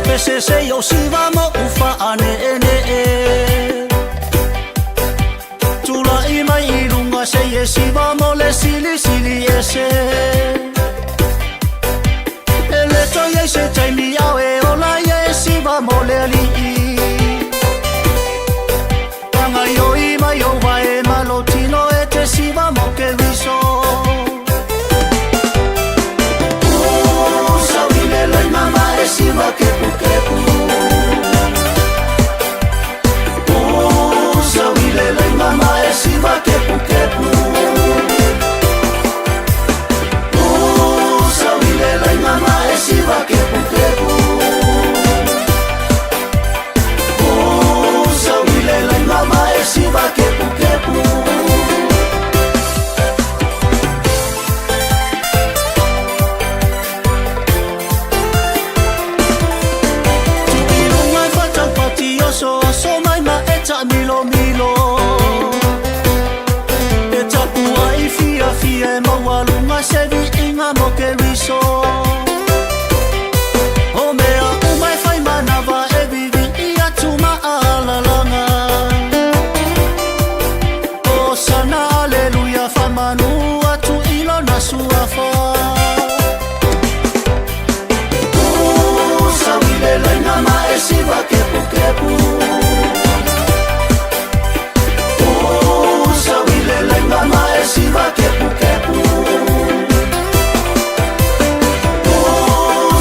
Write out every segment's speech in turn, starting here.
Pese se yo siva mo ufa ane ene e. Tula i mai i lunga se ye siva mo le sili sili e se. E le to ye se taimi au e ola ye siva mo le ali i. Panga yo i mai o vae malo tino e te siva mo ke riso. Sa wile lai mama e siva kepu kepu. Oh, sa wile lai mama e siva kepu kepu. Oh, sa wile lai mama e siva kepu kepu. Oh, sa wile lai mama e siva kepu kepu. So so mai ma e ta milo milo. E tapua i fia fia e maua lunga se vi inga mo ke riso. O mea umai whai manawa e vivi i atu ma alalanga. O sana aleluia whamanu atu ilo na suafa. O sa wile lai nama e siva kepu kepu. O sa wile lai nama e siva kepu kepu. O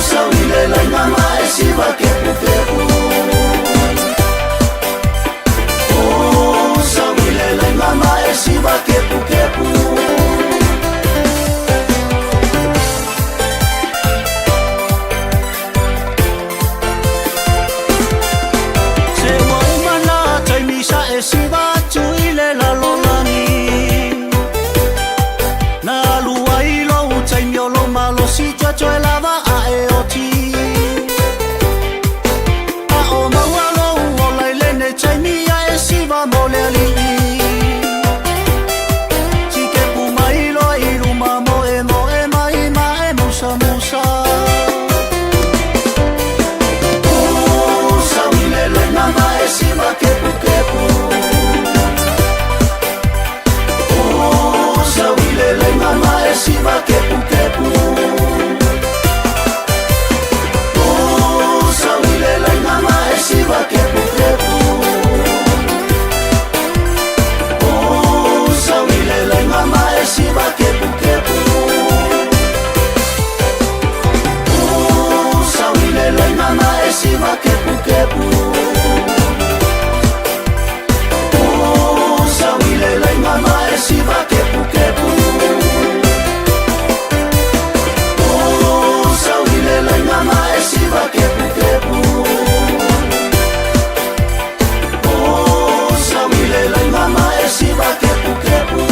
sa wile lai nama e siva kepu kepu. O sa wile lai nama e siva kepu kepu. Se ua umana taimi sa e siva atu i le lalolagi. Na lua i lou taimi o lo malosi tuatoe lava a e oti. A o maua lou ola i lenei taimi a e siva mo le alii. Sikepu mai loa i luma mo e mo e mai ma e musa musa. O sa wile lai mama e siva kepu kepu. O sa wile lai mama e siva kepu kepu. O sa wile lai mama e siva kepu kepu. O sa wile lai mama e siva kepu kepu. O sa wile lai mama e siva kepu kepu. O sa wile lai mama e siva kepu kepu. O sa wile lai mama e siva kepu kepu. O sa wile lai mama e siva kepu kepu.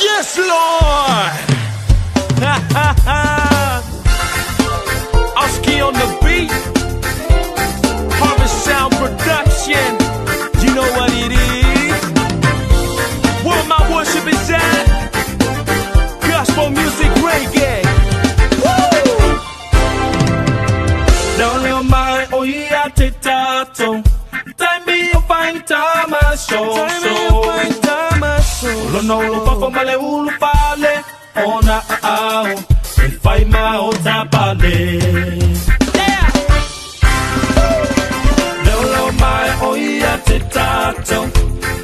Yes, Lord! Oski on the beat. Harvest Sound Production. You know what it is. Where my worship is at. Gospel music reggae. Woo! Leo leo mai o ia te tato. Taimi o whaitama so so. Lono lo papa male ulu pale o na au e whai ma o tapale. Yeah! Leo leo mai o ia te tato.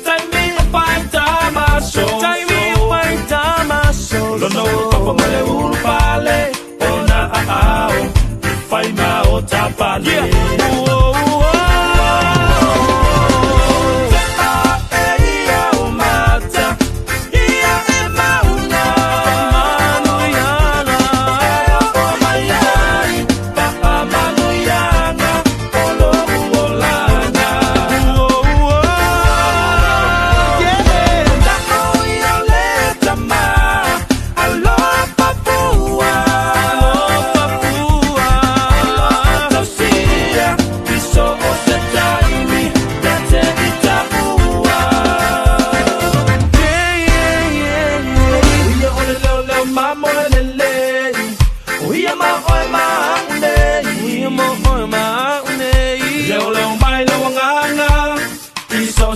Taimi o whaitama so Taimi o whaitama so Lono lo papa male ulu pale o na au e whai ma o tapale. Yeah. Oh, oh, oh. Manu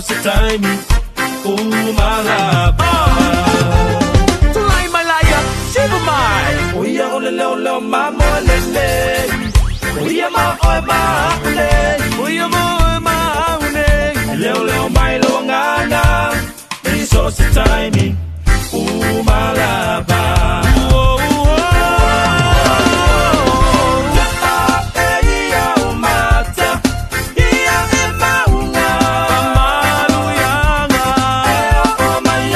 se taimi umalapa. Tulai mai laia, siva mai. O ia o le leo leo ma mo le le. O ia ma oe ma nei. O ia mo e ma nei. Leo leo mai lo ngana. I so se taimi umalapa. Oh, oh, Maluyanga. Maluyanga.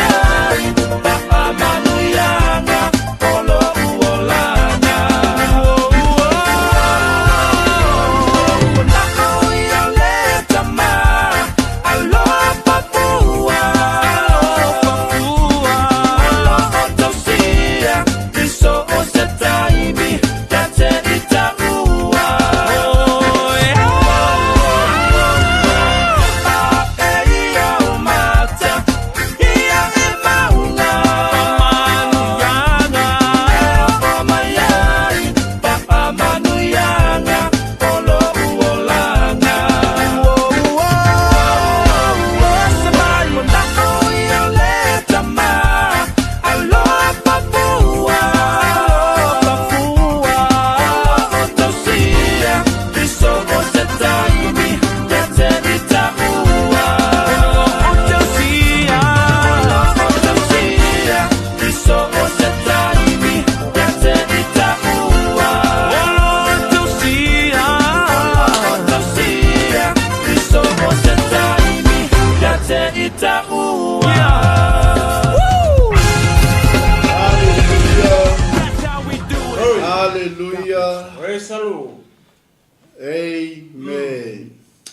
Hallelujah. That's how we do it. Hallelujah. Praise the Lord. Amen.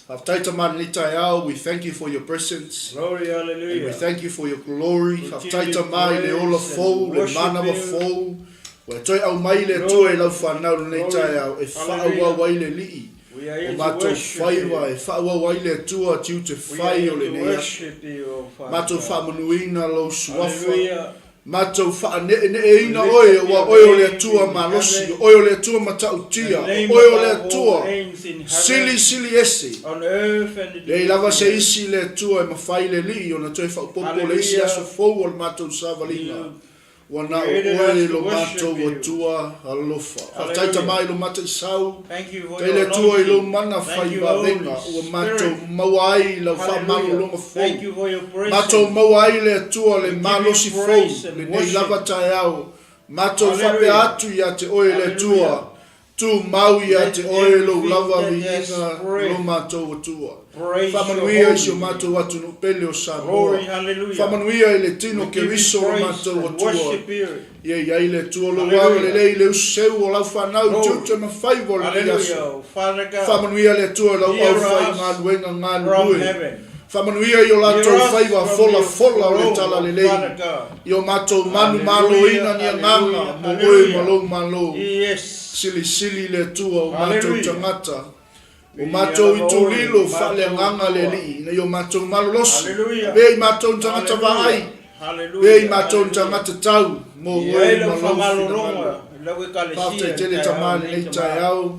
Faafetai tama lenei taeao. We thank you for your presence. Glory, And we hallelujah. thank you for your glory. We Faafetai give you tama i le ola praise fou, and le worship manawa you. fou. Ua toe au mai le Atua i lau whanau lenei Glory. taeao e whaauau ai le lii. We are O here to mātou worship whaiwa you. e whaauau ai le Atua tiu te We are whai here o le to nei aso. worship you, O Father. Mātou God. whaamanuina lau suafa. Hallelujah. Mātou whaaneeneeina We lift oe, up ua your oe o le name Atua in malosi, heaven. oe o le Atua matautia, The name oe o le above all Atua names in heaven, sili sili ese. on earth and in Lei lava se the isi le Atua e mawhai le lii, ona toe whaupopo le isi Hallelujah. aso fou o le mātou sāwaliga. You Ua na o created oe us to lo worship mātou you. Atua alofa. Whaatai Hallelujah. tamai lo mata i sau. Thank you for Te le your Atua i lo anointing. mana Thank whai you, vavenga. Holy Ua mātou Spirit. maua ai lau whaamalo Hallelujah. longa Thank fou. you for your Mātou presence. maua ai le Atua le We give you malosi fou. praise and Le nei worship. lava taeao. Mātou Hallelujah. whapea atu ia te oe le Atua. Hallelujah. Tu mau ia Let te oe lo everything lava that has viiga breath lo mātou Atua. Praise your Whamanuia i si o holy name. mātou atu no pele o Samoa. Glory, hallelujah. Whamanuia i le tino We ke give you riso o praise mātou and Atua. worship you. Ia ia i le tua lo Hallelujah. wanga le lei le useu o lau whanau Glory. tiu te mawhaiwa o le nei aso. Hallelujah. Father God, Whamanuia le tua lau Hear au whai us ngā luenga ngā from lue. heaven. Whamanuia i o Hear lātou us whaiwa from fola your fola o le throne, tala O le lei. Father God. I o mātou manu malo Hallelujah, ina ni anganga hallelujah, mo oe hallelujah. malo malo. Yes. Sili sili le tua o mātou Hallelujah. tangata. O We mātou are i tūlilo all whale anganga le mātou lii. Na i o mātou malolosi. Hallelujah. Vea i mātou tangata vaai. Hallelujah. Vea i mātou tangata tau. Mo Ia oe e lau malo whamalolonga, finangalo. lau ekalesia Whātai tele i tamā taeao lenei nei taeao.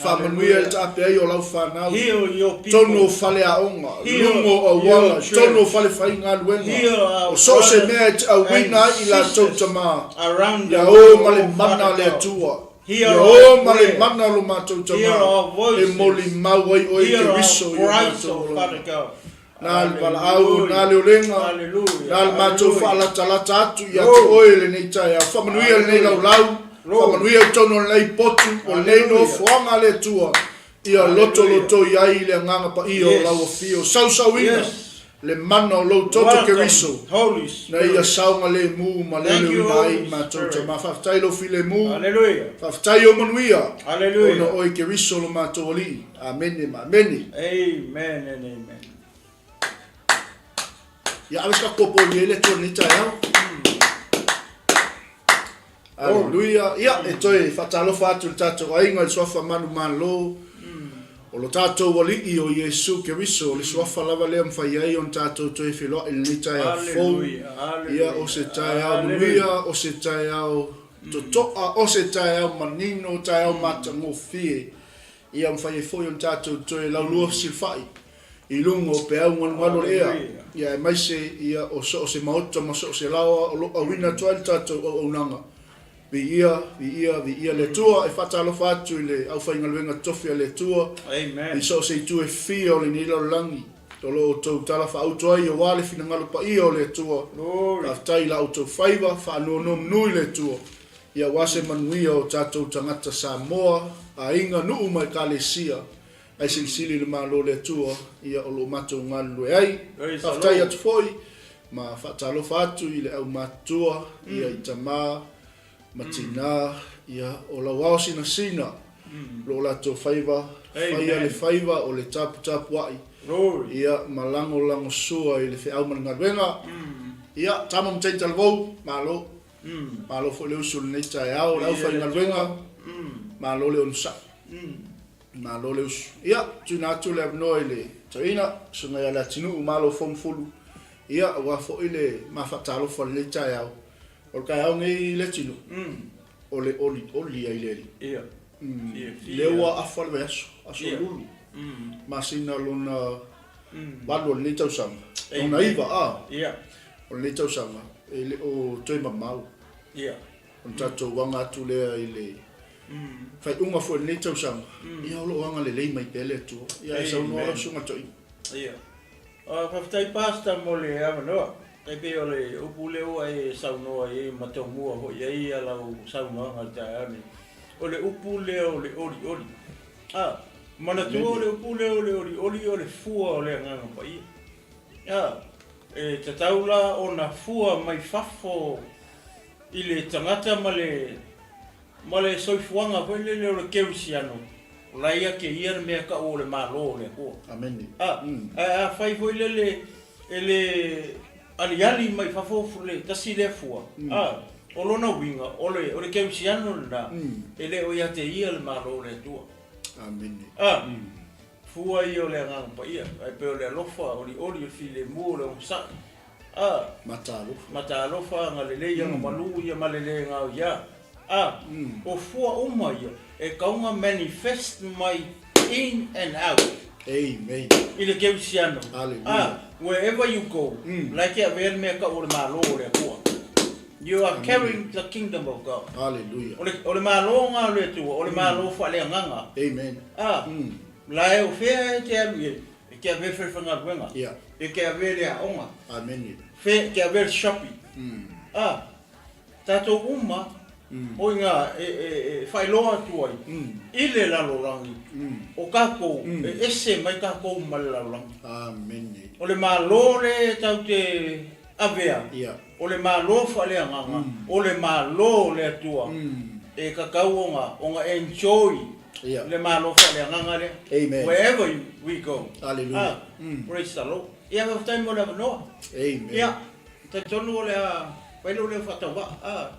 Whamanuia i taape ai o lau whanau. Heal your people. Tono o fale aonga, Heal lungo o your wala, church. tono o fale whainga luenga. Heal our O so se brothers mea e te awina and i la tau sisters tamā. around the Ia o world, ma le O mana Father le God. Atua. Hear Ia our o ma le prayer. mana lo mātou Hear tamā. our voices. E moli mau ai oe Hear te our riso i o cries, mātou O ola. Father God. Nā le walaau, nā le olenga, Hallelujah. nā le mātou Hallelujah. whaalatalata atu ia te Glory. oe lenei taeao. Whamanuia lenei laulau, Glory. whamanuia i tono lenei potu, o lenei Hallelujah. nofoaga le Atua. Ia loto Hallelujah. loto i ai le anganga pa ia o Yes. lau afio. Sausauina Yes. le mana o lou toto Welcome, keriso. Holy Na Spirit. ia saunga le mu ma le Thank le you, uina ai Holy mātou Spirit. tama. Whaftai lo file mu. Hallelujah. Whaftai o manuia. Ona Hallelujah. oe keriso lo mātou alii. Amene ma amene. Amen and amen. Ia awe ska kopo i ele tua ni taeao. Hallelujah. Ia, e toe whatalofa atu le tātou ainga i le suafa manu malo. O lo tātou alii o Iesu Keriso, o le suafa lava lea mwhai ai o tātou toe whiloa i lenei taeao fou. Hallelujah. Ia, o se taeao Hallelujah. manuia, o se taeao totoa, o se taeao manino, taeao matagofie. Ia mwhai e foi o tātou toe laulua silwhai. i luga o peau galugalu o le ea, ia aemaise ia o so o se maota ma so o se laoa o lo o auina atu ai le tatou auaunaga. Viia, viia, viia le Atua. E faatalofa atu i le aufaigaluega totofi a le Atua i so o se itu e fia o lenei lalolagi o lo o outou tala faauto ai aua le finagalo paia o le Atua. Faafetai i la outou faiva, faanonomanu i le Atua ia aua se manuia o tatou tagata Samoa, aiga, nuu ma Ekalesia. Ae silisili i le Malo o le Atua ia o lo o matou galulue ai. Faafetai atu foi ma faatalofa atu i le aumatutua ia i tama ma tina ia o lau ao sinasina lo o latou faiva faia le faiva o le taputapuai ia ma lagolagosua i le feau ma le galuega. Ia tama ma teine talavou, malo. Malo foi le usu i lenei taeao o le aufaigaluega, malo le onosai. Malo le usu. Ia, tuuina atu le avanoa i le toeaina, Susuga ia Leatinuu Malo Foumufulu, ia, aua foi le ma faatalofa i lenei taeao. O le taeao nei Leatinuu, o le olioli ai le Alii. Ia. Fiafia. Lea ua afa le vaiaso, aso Lulu, masina lona 8 o lenei tausaga, lona 9, a? Ia. O lenei tausaga, e le o toe mamao. Ia. Ona tatou aga atu lea i le faaiuga foi o lenei tausaga, ia o lo o agalelei mai pea le Atua. Ia e saunoa lau Susuga Toeaina. Ia. Faafetai Pastor mo le avanoa. E pei o le upu lea ua e saunoa i ai ma tomua foi i ai lau saunoaga i le taeao nei, o le upu lea o le olioli. A, manatua o le upu lea o le olioli o le fua o le Agaga Paia. A, e tatau la ona fua mai fafo i le tagata ma le ma le soifuaga foi lele o le kerisiano, o la ia te ia le mea tau o le Malo o le Atua. Amene. A, ae afai foi lele e le aliali mai fafo le tasi lea fua, a, o lona uiga o le o le kerisiano lena e le o ia te ia le Malo o le Atua. Amene. A, fua ia o le Agaga Paia, ae pei o le alofa, olioli, o le filemu, o le onosai. A. Matalofa. Matalofa, agalelei, agamalu ia ma le le gaoia. A. O fua uma ia e kauga manifest mai in and out. Amen. I le kerisiano. Hallelujah. A. Wherever you go, la e te avea le mea tau o le Malo o le Atua. You are carrying the kingdom of God. Hallelujah. O le, o le Malo nga o le Atua, o le Malo faaleagaga. Amen. A. La e o fea e te alu i ai? E te avea le falefaigaluega. Ia. E te avea le aoga. Amene. Fe, e te avea le shopping. A, tatou uma, o iga e, e, e faailoa atu ai i le lalolagi, o tatou, e ese mai tatou ma le lalolagi. Amene. O le Malo le tatou te avea, Ia. o le Malo faaleagaga, o le Malo o le Atua, e tatau ona, ona enjoy Ia. Le Malo faaleagaga lea. Amen. Wherever we go. Hallelujah. Ah, praise the Lord. Ia, faafetai mo le avanoa. Amen. Ia, talitonu o le a fai lou leo faatauvaa. Ah,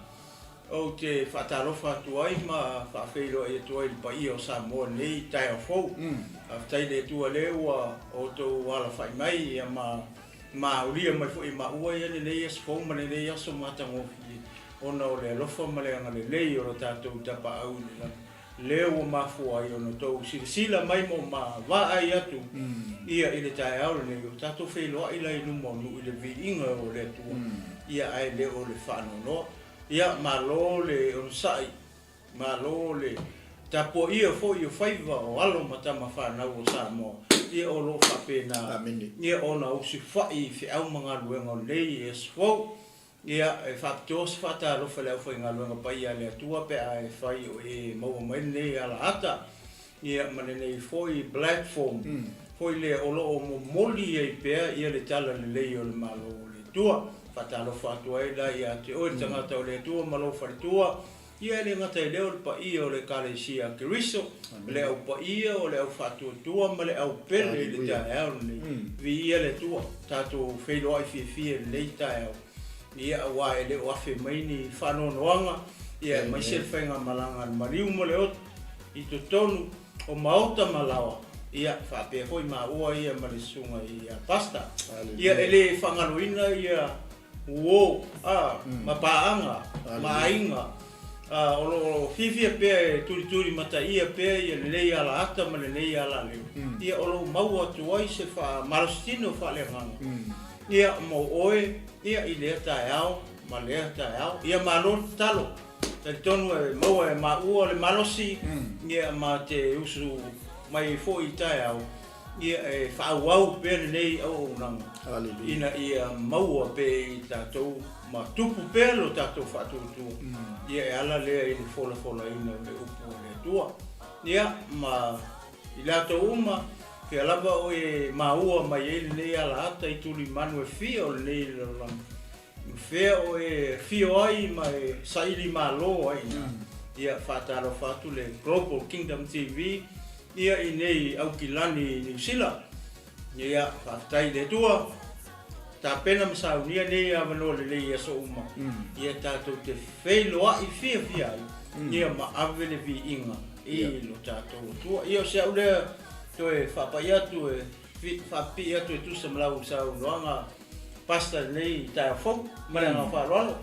ou te faatalofa atu ai ma faafeiloai atu ai i le paia o Samoa i lenei taeao fou. Faafetai i le Atua lea ua outou alafai mai ia ma maaulia mai foi e maua ia lenei aso fou ma lenei aso matagofie ona o le alofa ma le agalelei o lo tatou Tapaau i le lagi. Lea ua mafua ai ona outou silasila mai ma ma vaai atu ia i le taeao lenei, o tatou feiloai la i luma o nuu i le viiga o le Atua, ia ae le o le faanoanoa. Ia, malo le onosai, malo le tapuaia foi o faiva o alo ma tama fanau o Samoa, ia o lo o faapena ia ona usufai i feau ma galuega o lenei aso fou. Ia, e faapitoa se faatalofa i le aufaigaluega paia a le Atua pe a e fai o e maua mai lenei alaata, ia, ma lenei foi platform foi lea o lo o momoli ai pea ia le tala lelei o le Malo o le Atua. Faatalofa atu ai la ia te oe le tagata o le Atua ma lou faletua, ia e le gata i lea o le paia o le Ekalesia a Keriso, le au paia o le au faatuatua ma le au pele i le taeao lenei. Viia le Atua, tatou feiloai fiafia i lenei taeao, ia aua e le o afe mai ni faanoanoaga, ia aemaise le faigamalaga a le maliu ma le oto i totonu o maota ma laoa, ia faapea foi maua ia ma le susuga ia Pastor. Ia e le faagaloina ia uo, a, ma paaga, ma aiga. O lo o fiafia pea e tulituli mataia pea ia lenei alaata ma lenei alaleo, ia o lo o maua atu ai se faamalositino faaleagaga, ia mo oe, ia i lea taeao ma lea taeao. Ia malo le tatalo. Talitonu e maua e maua le malosi, ia ma te usu mai foi i taeao, Ia e faaauau pea lenei auaunaga ina ia maua pea i tatou ma tupu pea lo tatou faatuatua, ia e ala lea i le folafolaina o le upu a le Atua. Ia, ma i latou uma, fea lava o e maua mai ai lenei alaata i tulimanu e fia o lenei lalolagi, ma fea o e afio ai ma e saili malo ai i ina, ia faatalofa atu le Global Kingdom TV ia i nei Aukilani i Niu Sila. Ia, faafetai i le Atua, tapena ma saunia nei avanoa lelei i aso uma, ia tatou te feiloai fiafia ai, ia ma ave le viiga i lo tatou Atua. Ia o se au lea toe faapai atu e faapipii atu e tusa ma lau saunoaga Pastor i lenei taeao fou. Ma le agaga faaaloalo.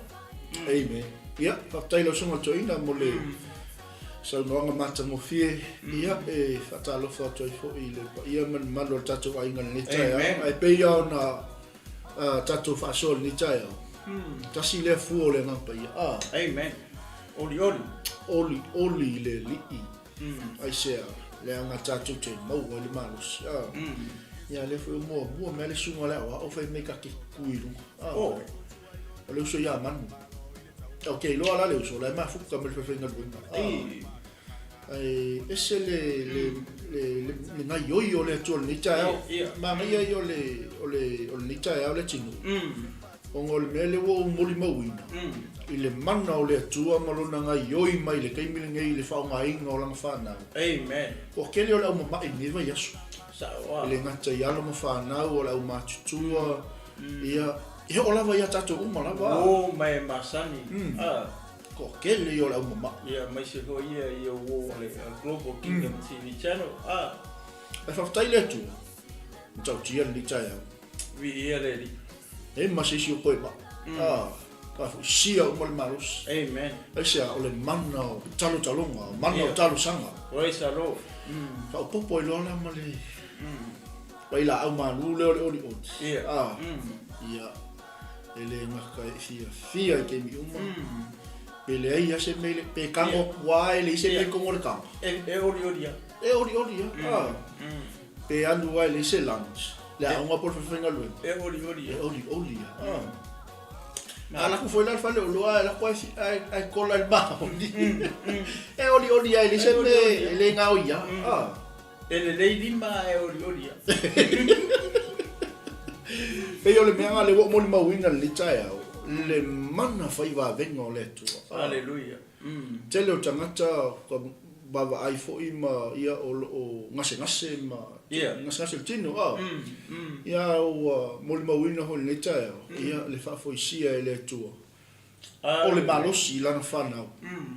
Amen. Ia, faafetai i lau Susuga Toeaina mo le saunoaga matagofie. Ia, e faatalofa atu ai foi i le paia ma le mamalu o le tatou aiga i lenei taeao. Ae pei lava ona tatou faasoa i lenei taeao, tasi lea fua o le Agaga Paia. Amen. Olioli. Olioli i le Alii. Aisea, leaga tatou te maua ai le malosi. Ia, lea foi o muamua mai le susuga o le aoao fai mai ta te tu i luga. O le uso ia Manu. Ou te iloa la le uso, la e mafuta ma le faifaigaluega. Ae ese le, le, le, le, le gaioi o le Atua i lenei taeao. Manaia ia o le, o le, o lenei taeao le atinuu. Ona o le mea lea ua ou molimauina, i le mana o le Atua ma Lona gaioi mai i le taimi lenei i le faaaogaina o Lana fanau. Amen. Ua tele o le au mama'i i lenei vaiaso. Sao. E le gata i alo ma fanau, o le au matutua, ia, e oo lava ia tatou uma lava. Uo ma e masani. Toatele ia o le au mama'i. Ia, aemaise foi ia i uo o le Global Kingdom TV Channel. Ae faafetai le Atua, matautia lenei taeao. Viia le Alii. E ma se isi o koe maa. Ah, faafoisia uma le malosi. Amen. Aisea, o le mana o talotaloga, o mana o talosaga. Praise the Lord. Faaopoopo ai loa la ma le vailaau malu lea o le olioli. Ia. Ah, ia, e le gata e fiafia i taimi uma. Pe leai lava se mea, pe kago atu lava e leai se mea i totonu o le kago. E olioli lava. E olioli lava. Ah. Pe alu lava e leai se lunch, le aoga po o le falefaigaluega. E olioli lava. E olioli lava. A alu atu foi la i le faleoloa ae alu atu ae kola i le maoni. E olioli lava e leai se mea e le gaoi lava. E lelei lima ae olioli lava. Pei o le mea lena lea ua ou molimauina i lenei taeao, le mana fai vavega o le Atua. Aleluia. Tele o tagata vaavaai foi ma ia o lo o gasegase ma gasegase o le tino a. Ia ua molimauina foi i lenei taeao ia le faafoisia e le Atua o le malosi i lana fanau.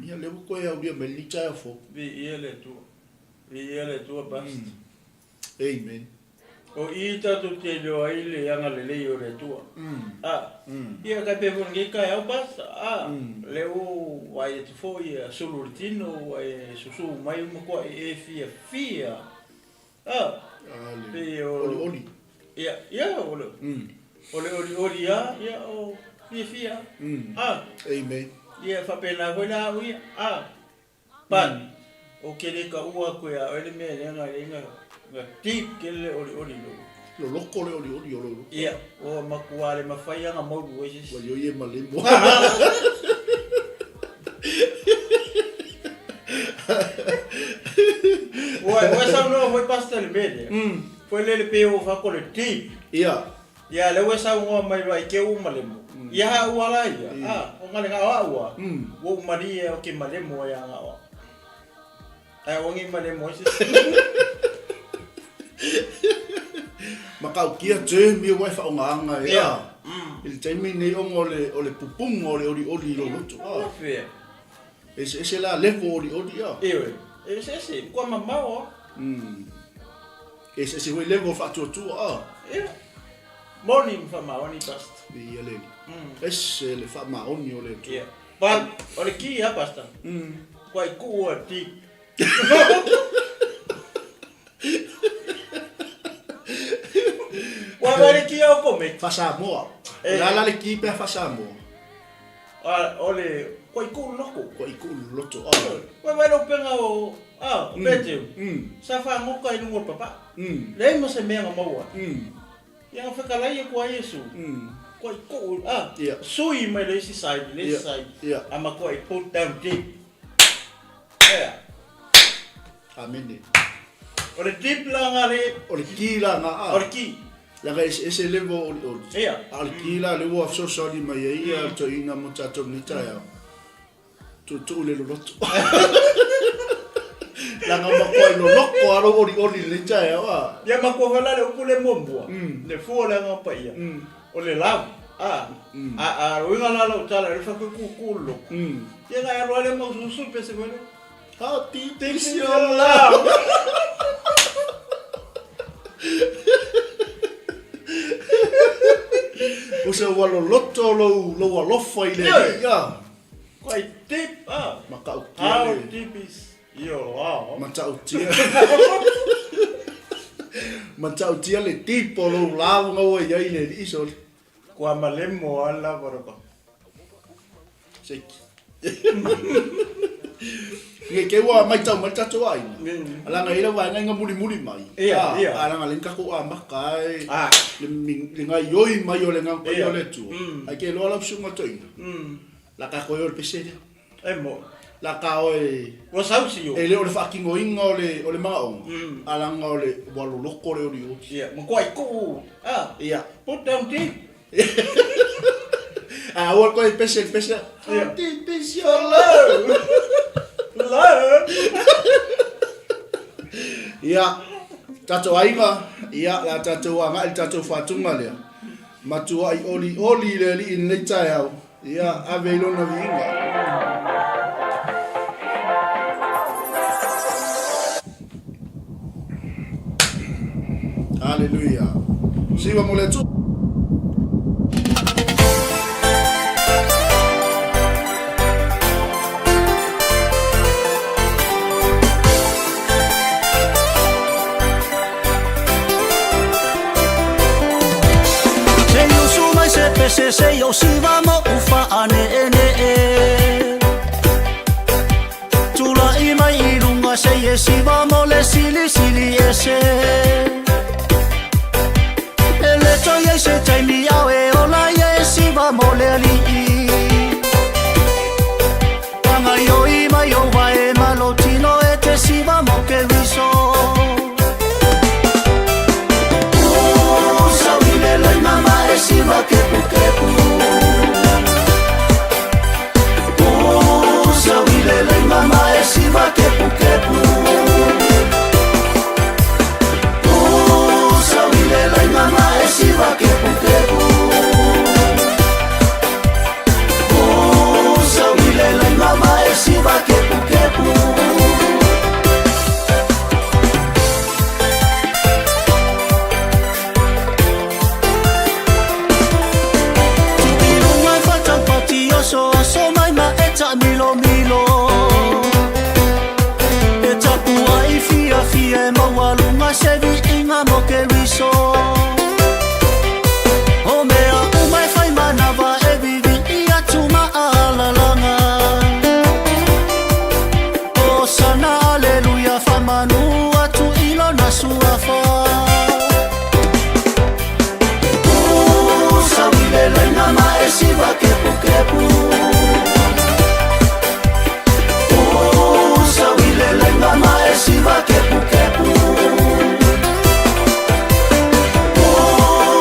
Ia lea ua toe aulia mai lenei taeao fou. Viia le Atua. Viia le Atua Pastor. Amen. O i tatou te iloa ai le agalelei o le Atua. A, ia kai pei foi lenei taeao Pastor, a, lea ua ou vaai atu foi ia sulu le tino ua e susu mai ua matuai e fiafia. A, pei o. Olioli. Ia, ia, o le, o le olioli lava, ia o fiafia. A. Amen. Ia faapena foi la au ia. A. But, ou te le taua atu ia oe le mea lea na i ai na deep tele le olioli i lou. Loloko le olioli o lou loto. Ia, ua matua le mafai lava na maulu ai se isi. Ua ioi e malemo. Ua, ua saunoa foi Pastor i le mea lea. Foi lele pei ua fai atu o le deep. Ia. Ia, lea ua e saunoa mai loa i te ua malemo. Ia ha ua la ia. A, o ngale ngao a ua. Ua u malie o ke malemo ai a ngao. Ai o ngi malemo ai se. Matautia term ia ua e faaaogaina e a. I le taimi lenei ona o le o le pupuga o le olioli i lou loto. A. Fea. Eseese la level olioli a. Ioe. Eseese, kua mamao a. Eseese foi level o faatuatua a. Ia. Moni ma faamaoni Pastor. Viia le Alii. Ese le faamaoni o le Atua. Ia. But o le ki a Pastor. Kua i kuu a deep. Kua vai le ki au kome. Faa-Samoa. Eh. O le a la le ki pe a faa-Samoa? A, o le kua i kuu loko. Kua i kuu loloto. Ah. Kua vai le upega o, a, o Peteu. Sa faagoka i luga o le papaa. Leai ma se mea na maua. Ia na fetalai atu ai Iesu, Kua i kuu, a, sui mai le isi side i le isi side, a matua i put down deep. Ea. Amene. O le deep la nga le. O le ki la nga a. O le ki. Leaga e eseese level o olioli. Ia. A o le ki la lea ua fesoasoani mai ai ia le toeaina mo tatou i lenei taeao. Tuutuu le loloto. Leaga matua i loloko lava lou olioli i lenei taeao a. Ia matua foi la le upu lea muamua, le fua o le agaga paia, o le love, a, a, a uiga la lau tala, le fai atu e tuutuu le loto. Ia na e alu lava lea ma usuusu le pese foi lea. How deep is your love? Usa ua loloto lou, lou alofa i le Alii, a. Quite deep, a. Matautia How le. deep is your love? Matautia. Matautia le deep o lou love nga ua i ai le Alii, sole. Kua malemo a lava roka. Seki. Nge ke ua maitau mai le tatou aiga. Leaga e i ai le vaega i ga mulimuli mai. Ia, ia. A leaga lea na tatou amata ai Ah. le le gaioi mai o le Agaga Paia o le Atua. Ia. Ae ke iloa lau susuga toeaina. La ka koe o le pese lea. E mo. La ka oe. Ua sausi o. E le o le faatinoina o le o le manaoga, a leaga o le ua loloko le olioli. Ia, matua i tuu. Ah. Ia. Put down deep. Ae aua le toe pese le pese. Ia. How deep is your love? Love. Ia, tatou aiga, ia, la tatou agai i le tatou faatuga lea. Matuai olioli le Alii i lenei taeao, ia, ave i Lona viiga. Haleluia. Siva mo le Atua. Se i usu mai se pese se i o siva mo ufa aneenee. Tula'i mai i luga se i e siva mo le silisili ese. E le toe i ai se taimi ao e ola ai e siva mo le alii. Pagaioi mai ou vae ma lou tino e te siva mo Keriso. Usa uile loi mama e siva kepukepu. Usa uile loi mama e siva kepukepu. Usa uile loi mama e siva kepukepu. Usa uile loi mama e siva kepukepu. Oso mai ma e taamilomilo. E tapuai fiafia e maualuga se viiga mo Keriso. O mea uma e fai manava e vivii atu ma alalaga. Hosana aleluia faamanu atu i lona suafa. Usa uile laina ma e siva kepukepu. Usa uile laina ma e siva kepukepu.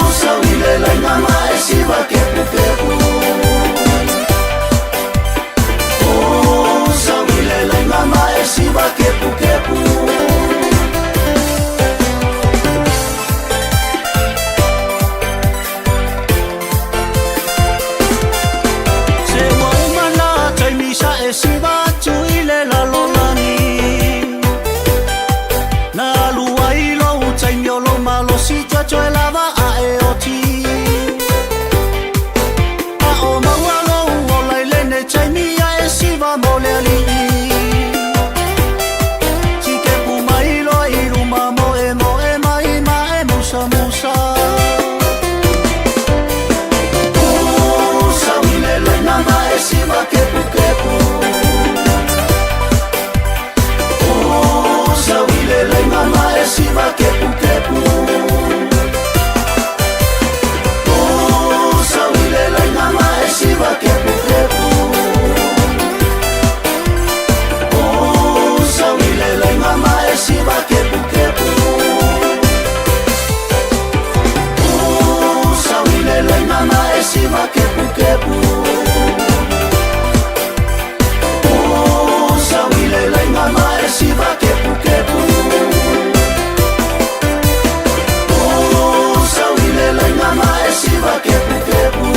Usa uile laina ma e siva kepukepu. Usa uile laina ma e siva kepukepu. Se ua uma na taimi sa e siva atu i le lalolagi. Na alu ai lou taimi o lou malosi toetoe lava ae oti. A o maua lou ola i lenei taimi. laiga ma e siva kepukepu. Pusa uile laiga ma e siva kepukepu. Pusa uile laiga ma e siva kepukepu. Pusa uile laiga ma e siva kepukepu. Pusa uile laiga ma e siva kepukepu. Pusa uile laiga ma e siva kepukepu.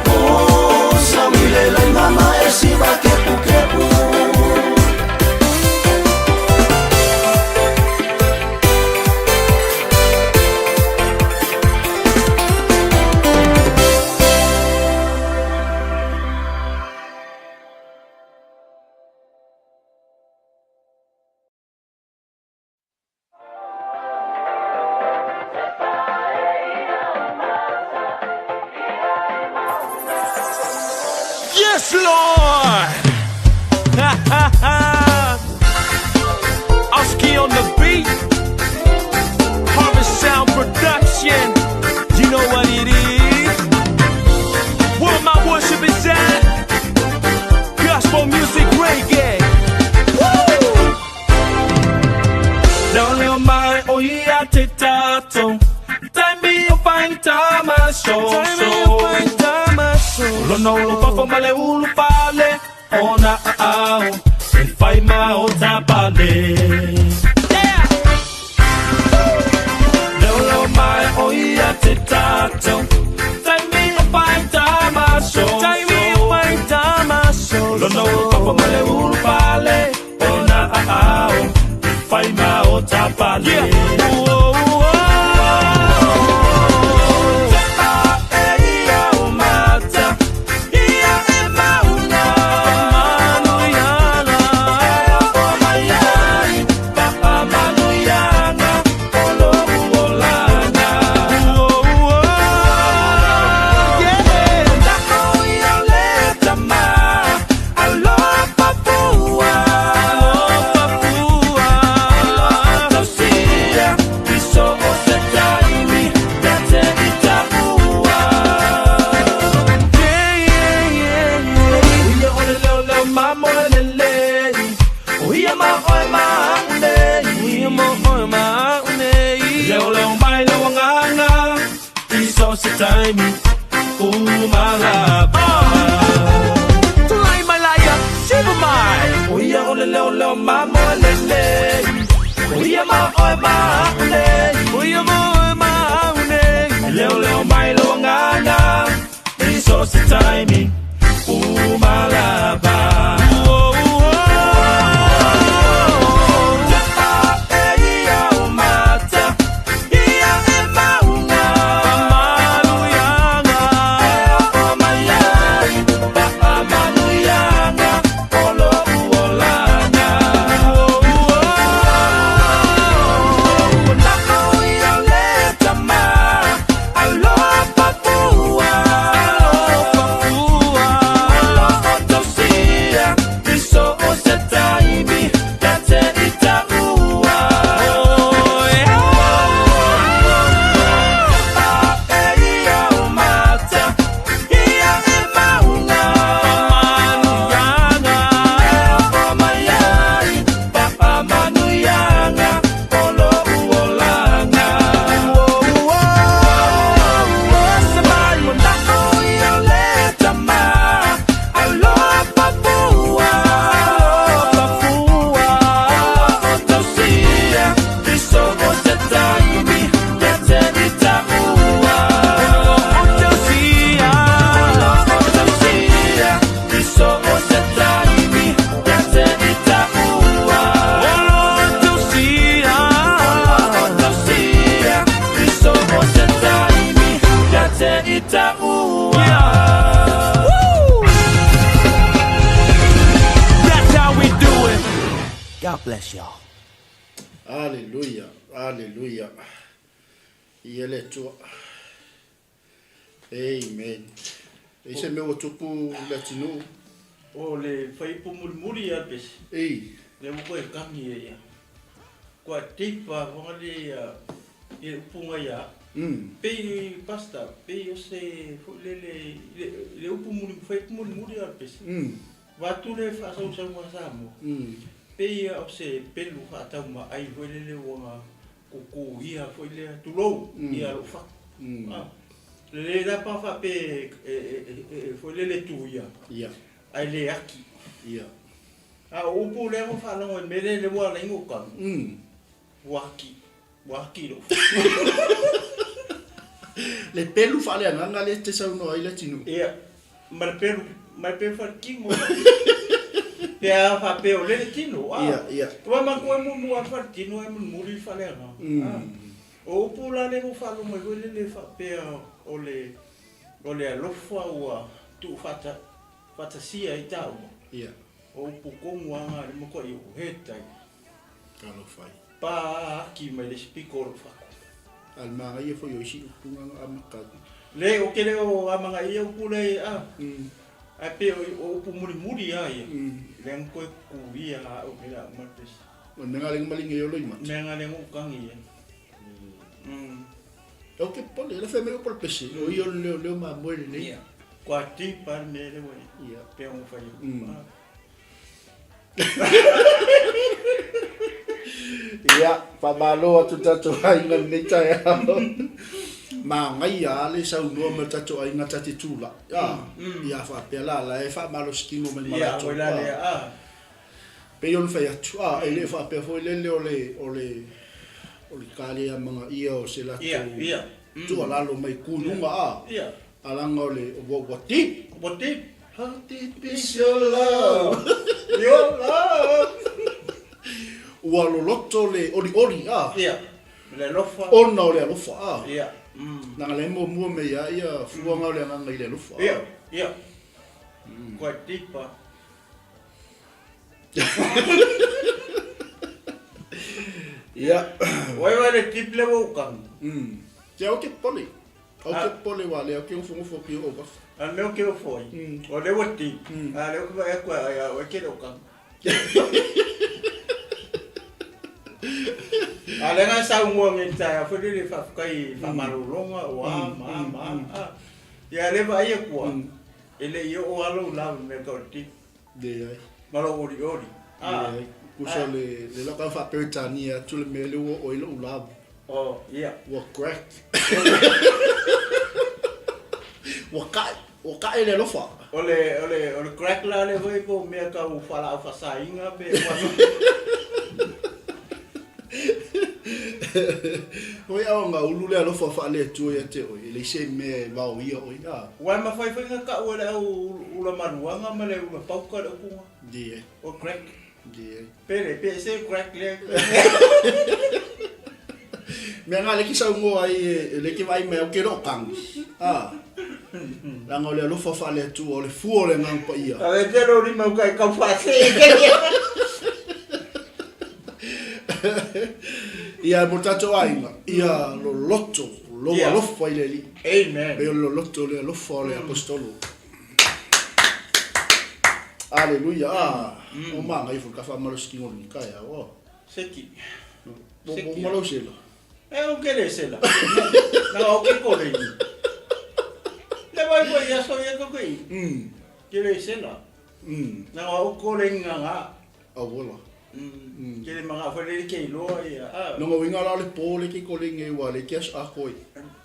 Pusa uile laiga ma e siva kepukepu. Yes, Lord! Ha ha ha! Oski on the beat. Harvest Sound Production. You know what it is. Where my worship is at. Gospel music reggae. Woo! Leo leo mai o ia te tato. Taimi o faigata so so. Lono lo fafo ma le ulu fale o na ao e fai ma o tapale. Yeah! Leo leo mai o ia te tato. Taimi o faigata so Taimi o faigata so. Lono lo fafo ma le ulu fale o na ao e fai ma o tapale. Yeah. Oh, oh, oh. E ia o mata, ia e mauna. Manuiana. E o mai ai, papa manuiana, o lo uolana. Oh, oh, yeah. Na o ia le tama, alofa fua. Alofa fua. Tausia, i so o se taimi, na te i taua. Yeah. Ia o le leo leo ma mo le lei. O ia ma oe ma nei. Ia mo oe ma nei. Leo leo mai leo nganga. I so se taimi. Umalapa. Tulai mai laia, siva mai. O ia o le leo leo ma mo le lei. O ia ma oe ma nei. O ia mo oe ma nei. Leo leo mai leo nganga. I so se taimi. Umalapa. Oh, oh. E ia o mata. Ia e maunga. Manuiana. E o mai ai, papa manuiana, o lo uolana. Oh, oh. Na o ia le tama, alofa fua. Alofa fua. Alofa tausia, i so o se taimi, na te i taua. Oh, yeah. E ia o mata, ia e maunga. Manuiana. E o mai ai, papa manuiana, o lo uolana. Oh, oh. Somebody na o ia le tama, alofa fua. Alofa fua. Alofa tausia, i so o se taimi, na te i taua. Oh, tausia. Alofa tausia, i so o se taimi, na te i taua. Oh, tausia. Alofa tausia, i so o se taimi, na te i taua. Woo! That's how we do it. God bless y'all. Aleluia, aleluia. Ia le Atua. Amen. E se mea ua tupu le atunuu. O le faiupu mulimuli ia pesi. Ei. Lea ua toe kagi e ia. Kua tipa whangare ia i le upu ngai a. Pei pastor, pei o se foi lele i le upu muli fai muli muli a le pese. Vaeatu le faasausauga a Samoa. Pei o se pelu faataumaai foi lele ua na kukuia foi lea, tulou, ia lou fatu. Lelei la pa faapea e foi lele tuia, ae le aki. A o upu lea ua faalogo i mea lea ua ala ai ona ou tanu, ua aki, ua aki lou fatu. Le pelu faaleagaga lea e te saunoa ai Leatinuu. Ia, ma le pelu, ma le pelu faletino. Pe a faapea o lea le tino, a. Ia, ia. Aua matou e muamua lava le faletino ae mulimuli le faaleagaga. A. O upu la lea ua faalogo ai foi lele faapea o le, o le alofa ua tuufaata, faatasia ai taua. Ia. O upu tonu lava na le matuai ou hetai. Talofa ai. Pa aki mai le isi pito o lou fatu. A le manaia foi o isi upu na na amata atu. Le, ou te le o amanaia upu lea a. Ae pei o upu mulimuli lava ia. Lea na toe kukuia a au i la uma le pesi. O le mea na le malinga i o loimata. Mea na le na ou tagi ai. Ou te popole, le fai mai upu o le pese, o ia o le leoleo mamoe lenei. Ia. Kua tipa le mea lea ua i. Ia. Pei ona fai atu. Ia, faamalo atu le tatou aiga i lenei taeao. Manaia lava le saunoa mai o le tatou aiga ta te tulai. Ia faapea la, la e faamalosi tino mai ma latou. Ia, la lea, a. Pei ona fai atu, a, e le faapea foi lele o le, o le, o le kaleamanaia o se latou tuualalo mai kuluga, a, a leaga o le, ua, ua deep. Ua deep. How deep is your love? Your love. Ua loloto le olioli, a. Ia, le alofa. Ona o le alofa, a. Ia. Leaga la e muamua mai ia ia fuaga o le agaga i le alofa, a. Ia, ia. Quite deep, a. Ia. Wai wai le tip le ua ukami. Te au ke pole. Au ke pole wa le au ke ngofo ki o wafa. A mea ke ofo ai. O le ua tip. A le ke vai aku ai a o ke le ukami. A le nga sa ngoa ngi ta a fo le fa kai fa malolonga o a ma ma a. Ia le vai aku a. E le i oo lava lou lava mea ka o le tip. Leai. Ma lou olioli. Leai. Tusa le le lau tau faa-Peretania atu le mea lea ua oo ai lou lava. Oh, ia. Ua crack. Ua kae, ua kae le alofa. O le, o le, o le crack la lea foi po o mea tau fualaau faasaina pe ua. Hoi a ona ulu le alofa faale-Atua ia te oe, e leai se mea e vaoia oe, a. Ua e mafai foi ona tau e le au ula maluaga ma le ula pauka le upuga. Leai. O crack. Leai. Pe le, pe ese crack lea. Mea nga le ki saunoa ai e le ki vaai mai au ke loo kagi. A. Leaga o le alofa faale-Atua, o le fua o le Agaga Paia. A le te lou lima uka e kau faasee. Ia, mo tatou aiga, ia loloto lou alofa i le Alii. Amen. Pei o le loloto o le alofa o le Aposetolo. Aleluia. Ah, o manaia foi ka faamalosi tino lenei taeao. Oh. Seki. Mo mo mo sela. E o ke le sela. Na o ke kore ni. Le vai foi ia so ia ko ki. Ke le sela. Na o kore nga nga. Auala. Ke le manga foi le ke iloa ia. Ah. Lona uiga la o le po le ke kore nge ua le ke aso a koe.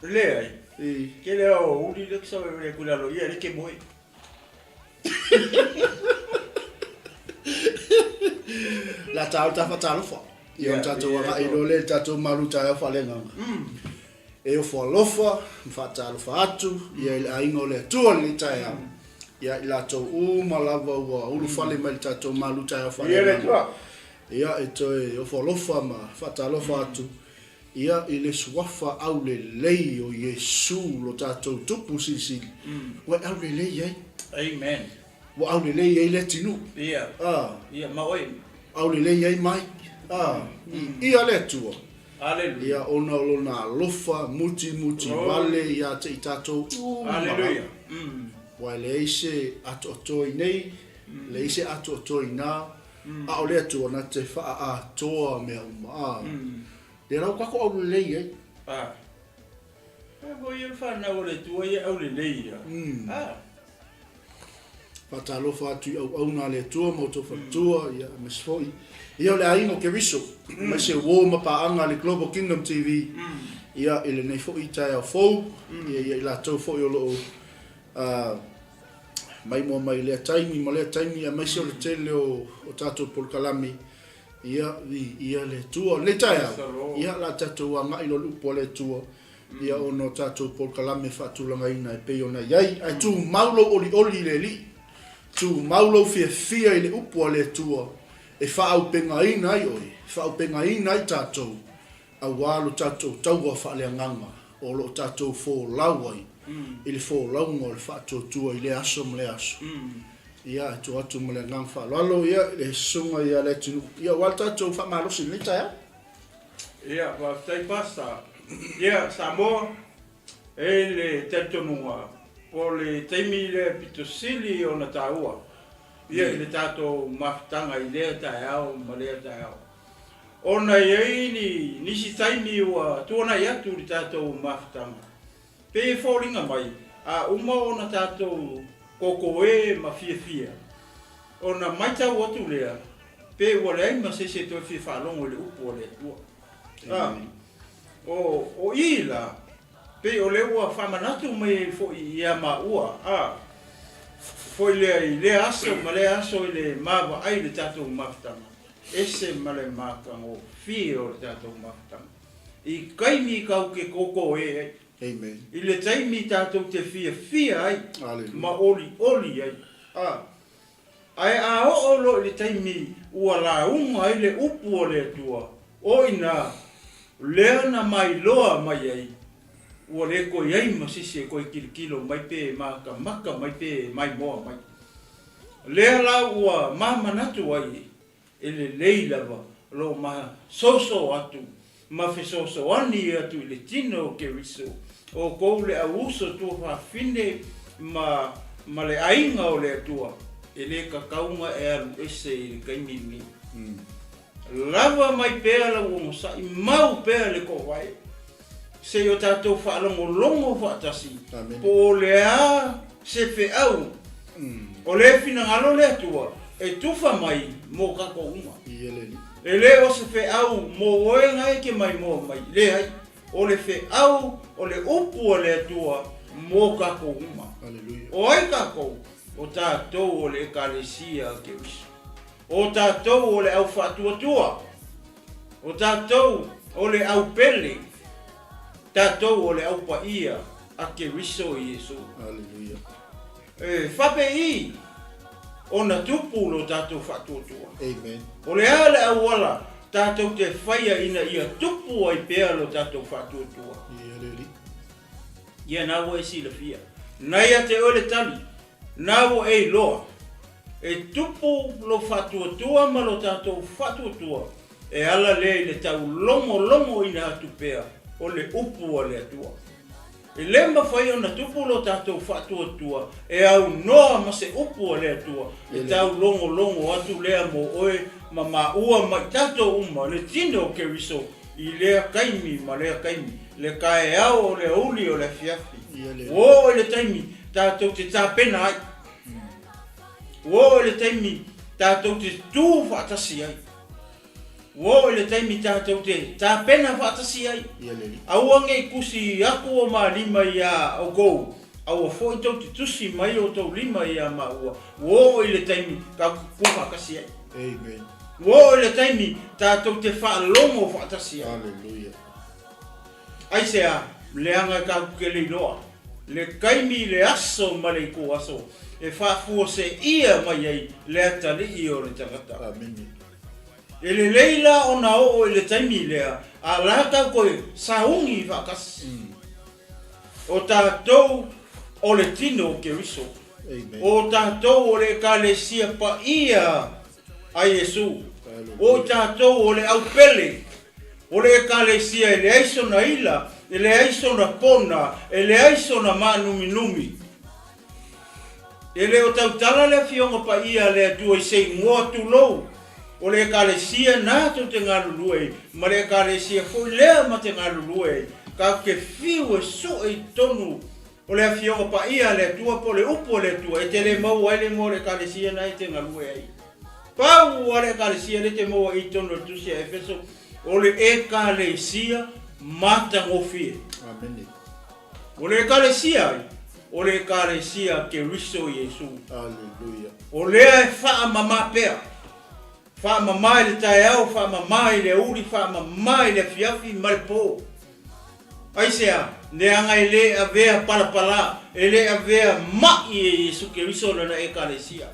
Le ai. E. Ke le o uli le ksa le kula lo ia le ke moe. La tau ta fatalofa. Ia o tatou agai loa lea i le tatou malu taeao faaleagaga. E ofo alofa ma faatalofa atu ia i le aiga o le Atua i lenei taeao. Ia i latou uma lava ua ulufale mai i le tatou malu taeao faaleagaga. Ia e toe ofo alofa ma faatalofa atu ia i le suafa aulelei o Iesu lo tatou Tupu Silisili, ua e aulelei ai. Amen. Ua aulelei ai le atinuu. Ia. A. Ia, ma oe. Aulelei ai mai. A. Ia le Atua. Aleluia. Ia, ona o Lona alofa mutimutī vale ia te i tatou uma lava. Aleluia. Ua e leai se atoatoa i nei, leai se atoatoa i na. A o le Atua na te faaatoa mea uma, a. Lea la ua tatou aulelei ai. A. E foi ia le fanau a le Atua ia e aulelei ia. A. Faatalofa atu i auauna a le Atua ma outou faletua, ia, aemaise foi ia o le aiga o Keriso, aemaise uo ma paaga a le Global Kingdom TV, ia, i lenei foi taeao fou, ia, ia i latou foi o lo o maimoa mai i lea taimi ma lea taimi, aemaise o le tele o tatou polokalame, ia, viia le Atua. O lenei taeao, ia, o le a tatou agai loa i le upu a le Atua, ia ona o tatou polokalame faatulagaina e pei ona i ai. Ae tumau lou olioli i le Alii, tumau lou fiafia i le upu a le Atua e faaaupegaina ai oe, faaaupegaina ai tatou, aua lo tatou taua faaleagaga o lo o tatou folau ai i le folauga o le faatuatua i lea aso ma lea aso. Ia, e tua atu ma le agaga faaaloalo ia i le Susuga ia Leatinuu, ia aua le tatou faamalosi i lenei taeao. Ia, faafetai Pastor. Ia, Samoa, e i le talitonuga, o le taimi lea pito sili ona taua, ia, i le tatou mafutaga i lea taeao ma lea taeao. Ona e i ai ni nisi taimi ua tuanai atu i le tatou mafutaga, pei e foliga mai, a uma ona tatou kokoē ma fiafia, ona matau atu lea, pe ua leai ma se isi e toe fia faalogo i le upu a le Atua. A, o, o i la, pei o lea ua faamanatu mai ai foi ia maua, a, foi lea i lea aso ma lea aso i le maavaai i le tatou mafutaga, ese ma le matagofie o le tatou mafutaga. I taimi tatou te kokoē ai. Amen. I le taimi tatou te fiafia ai Hallelujah. ma olioli ai. A, Ae a oo loa i le taimi ua lauga ai le upu a le Atua, o ina lea na mailoa mai ai, ua le toe i ai ma se isi e toe tilotilo mai pe makamaka mai pe maimoa mai. Lea la ua mamanatu ai E lelei lava lo masoso atu ma fesoasoani atu i le tino o Keriso, outou le au uso tuafafine ma ma le aiga o le Atua, e le tatau na e alu ese i le taimi lenei. Lava mai pea lau onosai, mau pea le toovae, se i o tatou faalogologo faatasi, po o le a se feau o le finagalo le Atua e tufa mai mo tatou uma. E le o se feau mo oe na e te maimoa mai, leai, o le feau o le upu a le Atua mo tatou uma. O ai tatou? O tatou o le Ekalesia a Keriso. O tatou o le au faatuatua. O tatou o le au pele. Tatou o le au paia a Keriso Iesu. Aleluia. E faapei ona tupu lo tatou faatuatua. Amen. O le a le auala tatou te faia ina ia tupu ai pea lo tatou faatuatua? Ia le Alii. Ia na ua e silafia. Na ia te oe le tali. Na ua e iloa. E tupu lo faatuatua ma lo tatou faatuatua e ala lea i le taulogologoina atu pea o le upu a le Atua. E le mafai ona tupu lo tatou faatuatua e aunoa ma se upu a le Atua e taulogologo atu lea mo oe ma maua ma i tatou uma le tino o Keriso i lea taimi ma lea taimi, le taeao o le aoauli o le afiafi. Ua oo i le taimi tatou te tapena ai. Ua oo i le taimi tatou te tu faatasi ai. Ua oo i le taimi tatou te tapena faatasi ai. Aua ne i tusi atu o ma lima iā outou, aua foi tou te tusi mai outou lima iā maua. Ua oo i le taimi tatou te tu faatasi ai. Amen. Ua oo i le taimi tatou te faalogo faatasi ai. Hallelujah. Aisea? Leaga e tatou te le iloa le taimi, le aso ma le ituaso e faafuaseia mai ai le atalii o le tagata. Amene. E lelei la ona oo i le taimi lea a la tau toe sauni faatasi. O tatou o le tino o Keriso. Amen. O tatou o le Ekalesia paia a Iesu. O tatou o le au pele o le Ekalesia e leai sona ila, e leai sona pona, e leai sona maanuminumi. E le o tautala le Afioga Paia a le Atua i se igoa tulou. O le Ekalesia na tou te galulue ai, ma le Ekalesia foi lea ma te galulue ai, tatou te fiu e sue i totonu o le Afioga Paia a le Atua po o le Upu a le Atua e te le maua ai le igoa o le Ekalesia na e te galue ai. Pau lava le Ekalesia lea e te maua i totonu o le Tusi a Efeso, o le Ekalesia matagofie. Amene. O le Ekalesia ai? O le Ekalesia a Keriso Iesu. Aleluia. O lea e faamama pea. Faamama i le taeao, faamama i le aoauli, faamama i le afiafi ma le po. Aisea? Leaga e le avea palapala, e le avea ma'i e Iesu Keriso lana Ekalesia.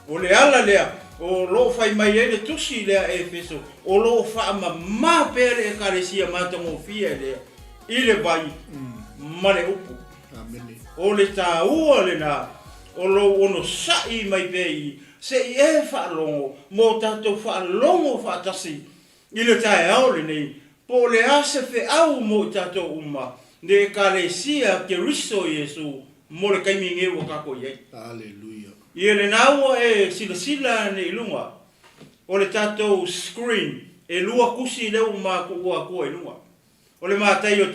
O le ala lea o lo o fai mai ai le tusi lea a Efeso, o lo o faamama pea le Ekalesia matagofie lea i le vai ma le upu. O le taua lena o lou onosai mai pea i se i e faalogo mo tatou faalogo faatasi i le taeao lenei, po o le a se feau mo i tatou uma, le Ekalesia a Keriso Iesu mo le taimi nei ua tatou i ai. Aleluia. Ia lena ua e silasila ane i luga o le tatou screen, e lua tusi lea ua matuua atua i luga. O le Mataio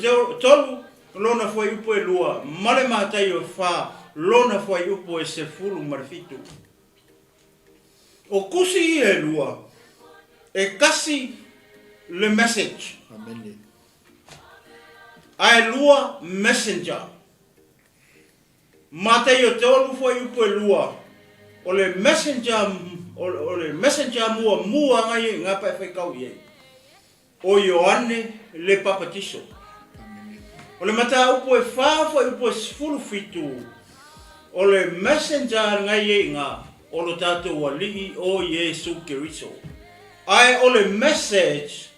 tolu, lona fuaiupu e lua, ma le Mataio e fa, lona fuaiupu e 17. O tusi ia e lua, e kasi le message. Amene. Ae lua messenger. Mataio tolu fuaiupu e lua, o le messenger, o le messenger muamua ngai e nga pa e faitau i ai. O Ioane le Papatiso. O le mataupu e fa fuaiupu e 17, o le messenger ngai e iga o lo tatou Alii o Iesu Keriso. Ae o le message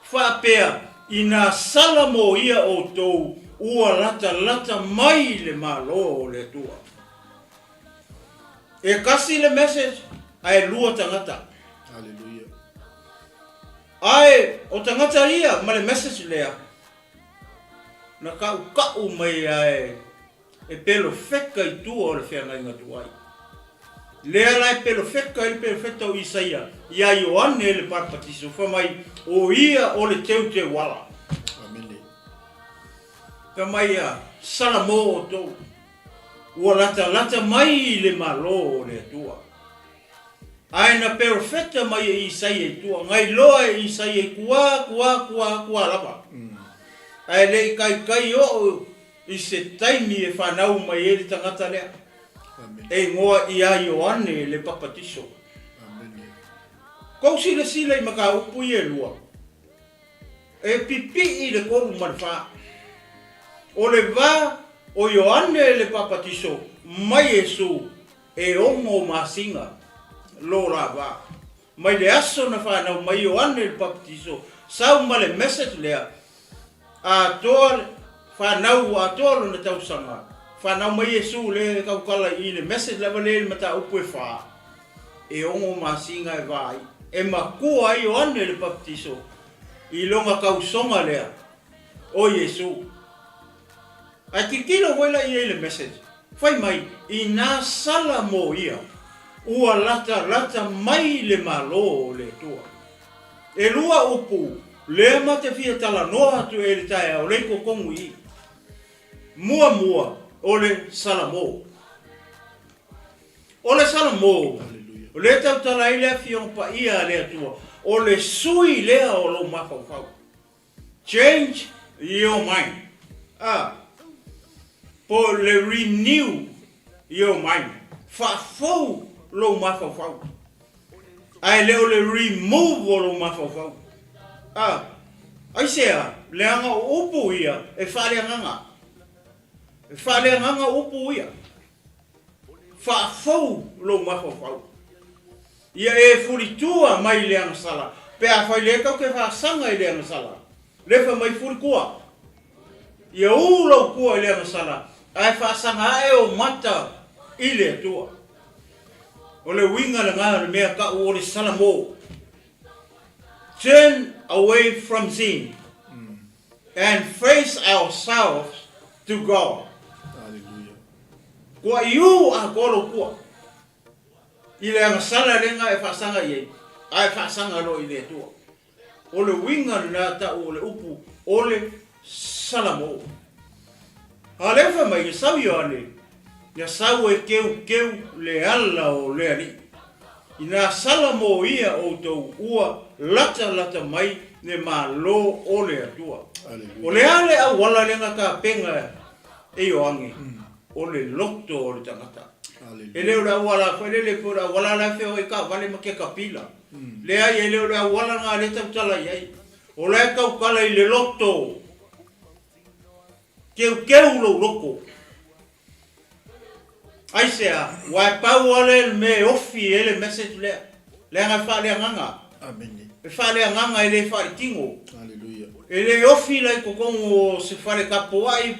faapea, Ina sala mo ia outou ua latalata mai le Malo o le Atua. E kasi le message ae lua tagata. Hallelujah. Ae o tagata ia ma le message lea na kaʻukaʻu mai ae e pelofeka i tua o le feagaiga tuai. Lea la e pelofeka ai le pelofeta o Isaia iā Ioane le Papatiso fai mai o ia o le teuteuala. Amene. Fai mai ia Salamo outou ua latalata mai le Malo o le Atua. Ae na perofeta mai e Isaia i tua, ngai loa e Isaia i kua, kua, kua, kua lava. Ae le i kaikai oo i se taimi e fanau mai ai le tagata lea, e igoa ia Ioane le Papatiso. Kou silasila i mataupu ia e lua, e pipii le tolu ma le fa. O le va o Ioane le Papatiso mai Iesu E ono masina lo la va. Mai le aso na fanau mai Ioane le Papatiso, sau ma le message lea, atoa le fanau ua atoa lona tausaga, fanau mai Iesu lea e tautala i le message lava lea i le mataupu e fa, e ono masina e va ai. E matua ai Ioane le Papatiso i lona tausoga lea o Iesu. Ae tilotilo foi la i ai le message, fai mai, inā sala mo ia, ua latalata mai le Malo o le Atua. E lua upu lea ma te fia talanoa atu e le taeao lei totonu i i. Muamua, o le Salamo. O le Salamo, o lea e tautala ai le Afioga Paia a le Atua, o le sui lea o lou mafaufau. Change your mind. A, po o le renew your mind. Faafou lou mafaufau. Ae le o le remove o lou mafaufau. A, aisea, leaga o upu ia e faaleagaga. E faaleagaga upu ia. Faafou lou mafaufau. Ia e fulitua mai le agasala, pe afai le tau te faasaga i le agasala, lefa mai fulitua. Ia u lou kua i le agasala, ae faasaga ae ou mata i le Atua. O le uiga lena o le mea tau o le Salamo. Turn away from sin and face ourselves to God. Hallelujah. Kua i u atoa lou kua. I le agasala lenga e faasaga i ai. Ae faasaga loa i le Atua. O le uiga lena tau o le upu o le Salamo. A lea fai mai, na sau Ioane, na sau e keukeu le ala o le Alii. Ina salamo ia outou ua latalata mai le Malo o le Atua. O le a le auala lea na tapena e Ioane? O le loto o le tagata. E le o le auala foi lele po o le auala la e feoai ai taavale ma kekapila. Leai, e le o le auala lena lea e tautala i ai. O la e tautala i le loto. Keukeu lou loto. Aisea? Aua e pau lava lea le mea e ofi ai le message lea. Leaga e faaleagaga. Amene. E faaleagaga e le faaletino. Hallelujah. E le ofi la i totonu o se fale tapuai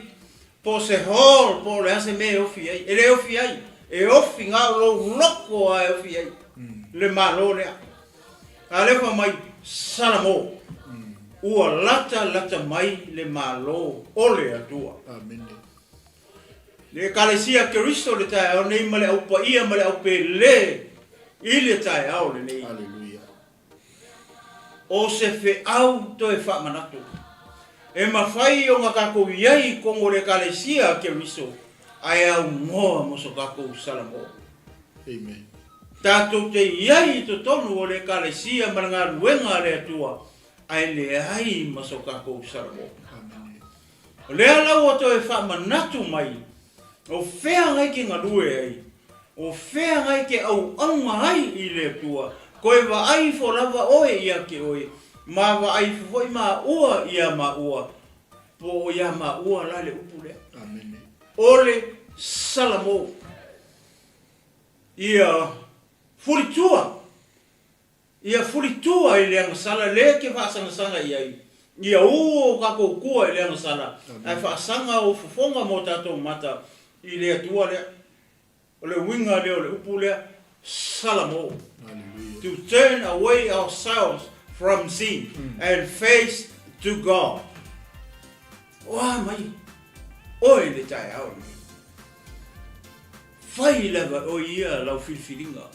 po o se hall po o le a se mea e ofi ai. E le ofi ai. E ofi na o lou loto lava e ofi ai le Malo lea. A lea fai mai, Salamo, ua lata lata mai le Malo o le Atua. Amene. Le Ekalesia Keriso le taeao nei ma le au paia ma le au pele i le taeao lenei. Aleluia. O se feau toe faamanatu. E mafai ona tatou i ai i totonu o le Ekalesia Keriso ae aunoa mo so tatou Salamo. Amen. Tatou te i ai i totonu o le Ekalesia ma le galuega a le Atua ae leai ma so tatou Salamo. Amene. O lea la ua toe faamanatu mai, o feagai ke galue ai, o feagai ke auauna ai i le Atua, koe vaai ifo lava oe ia te oe, ma vaai ifo foi maua ia maua, po o ia maua la le upu lea. Amene. O le Salamo ia fulitua Ia fulitua i le agasala le ke faasagasanga i ai. Ia u o tatou tua i le agasala, ae faasaga ou fofoga ma o tatou mata i le Atua lea. O le uiga lea o le upu lea, Salamo. To turn away ourselves from sin and face to God. O a mai oe i le taeao lenei? Fai lava e oe ia lau filifiliga.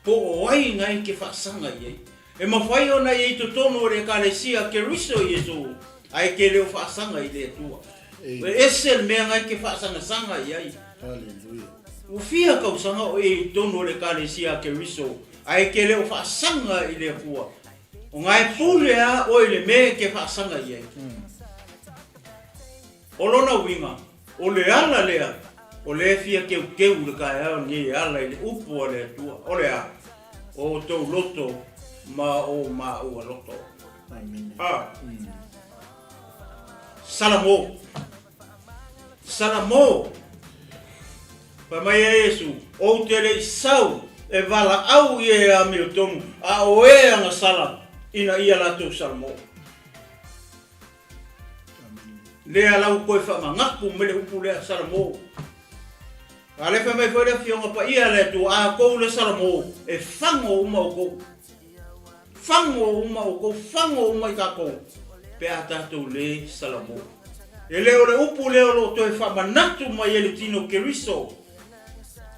Po o ai na e ke faasaga i ai. E mafai ona i ai totonu o le Ekalesia Keriso Iesu, ae ke le o faasaga i le Atua. E ese le mea na e ke faasagasaga i ai. Ua fia tausaga o e i totonu o le Ekalesia Keriso, ae ke le o faasaga i le Atua. O na e pule a oe i le mea e ke faasaga i ai. O lona uiga, o le ala lea o lea e fia keukeu le taeao lenei e ala i le upu a le Atua, o le a? O outou loto ma o maua loto. A. Salamo. Salamo. Fai mai a Iesu, Ou te le i sau e valaau i e amiotonu, a o e agasala ina ia latou salamo. Lea la ua toe faamagatu mai le upu lea Salamo. A lea fai mai foi le Afioga Paia a le Atua, a outou le Salamo, e fago uma outou. Fago uma outou, fago uma i tatou, pe a tatou le Salamo. E le o le upu lea o lo o toe faamanatu mai e le tino Keriso,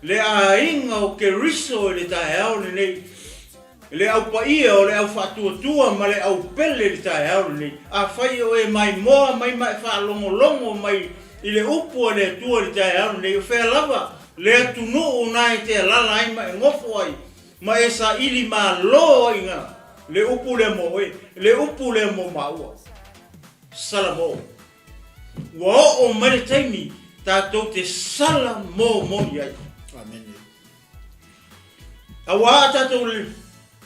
le aiga o Keriso i le taeao lenei, Le au paia o le au faatuatua ma le au pele i le taeao lenei. Afai o e maimoa mai ma e faalogologo mai i le upu a le Atua i le taeao lenei, o fea lava le atunuu na e te alala ai ma e nofo ai ma e saili malo ai na le upu lea mo oe, le upu lea mo maua. Salamo. Ua oo mai le taimi tatou te sala mo moni ai. Amene. Aua a tatou,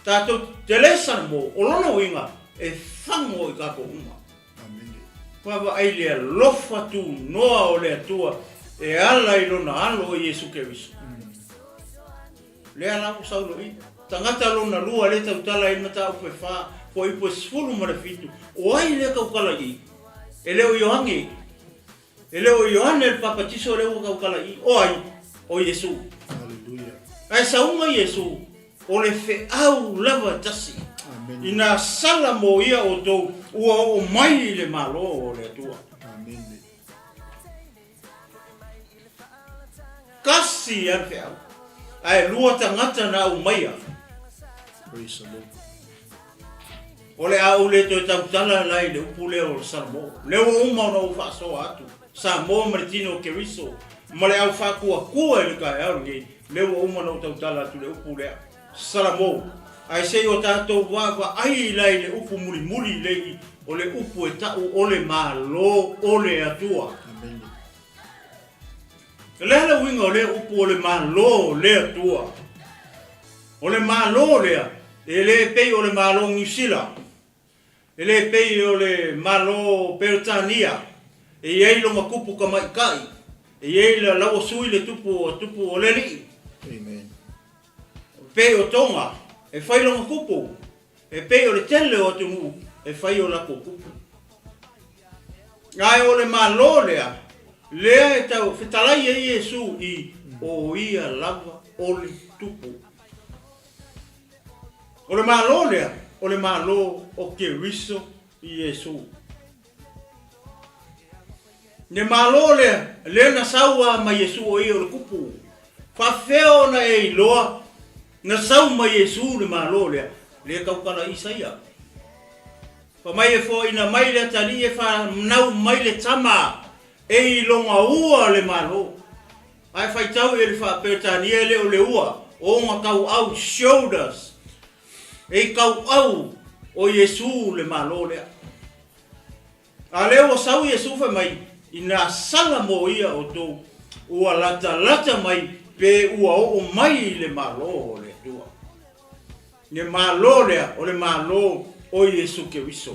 tatou te le salamo, o lona uiga, e fago i tatou uma. Amene. Vaavaai le alofa tunoa o le Atua e ala i lona Alo o Iesu Keriso. Lea la ua saunoa i tagata lona lua lea tautala ai le mataupu e fa, fuaiupu e 17, o ai lea tautala i i? E le o Ioane. E le o Ioane le Papatiso lea ua tautala i i. O ai? O Iesu. Aleluia. Ae sauga Iesu, o le feau lava e tasi. Amene. Ina sala mo ia outou, ua oo mai i le Malo o le Atua. Amene. Tasi lava le feau, ae lua tagata na aumaia. Praise the Lord. O le a ou le toe tautala la i le upu lea o le Salamo. Lea ua uma ona ou faasoa atu, Samoa ma le tino o Keriso, ma le au faakuakua i le taeao lenei, lea ua uma ona ou tautala atu i le upu lea, Salamo. Ae se i o tatou vaavaai la i le upu mulimuli lei o le upu e ta'u o le Malo o le Atua. O le a le uiga o lea upu o le Malo o le Atua? O le Malo lea, e le pei o le Malo o Niu Sila, e le pei o le Malo o Peretania, e i ai lona tupu tamaitai, e i ai la ua sui le tupu o tupu o le alii. Amen. Pei o Tonga, e fai lona tupu, e pei o le tele o atunuu e fai o latou tupu. Ae o le Malo lea, lea e tau fetalai ai Iesu i o ia lava o le tupu. O le Malo lea, o le Malo o Keriso Iesu. Le Malo lea, lea na sau a ma Iesu o ia o le kupu. Faafefea ona e iloa na sau ma Iesu le Malo lea, lea tautala Isaia. Fa mai e foaina mai le atalii e fanau mai le tama e i lona ua le Malo. Ae faitau e le faa-Peretania e le o le ua o ona tauau, shoulders, e i tauau o Iesu le Malo lea. A lea ua sau Iesu fai mai, Ina sala mo ia outou, ua latalata mai pe ua oo mai i le Malo o le Atua. Le Malo lea, o le Malo o Iesu Keriso.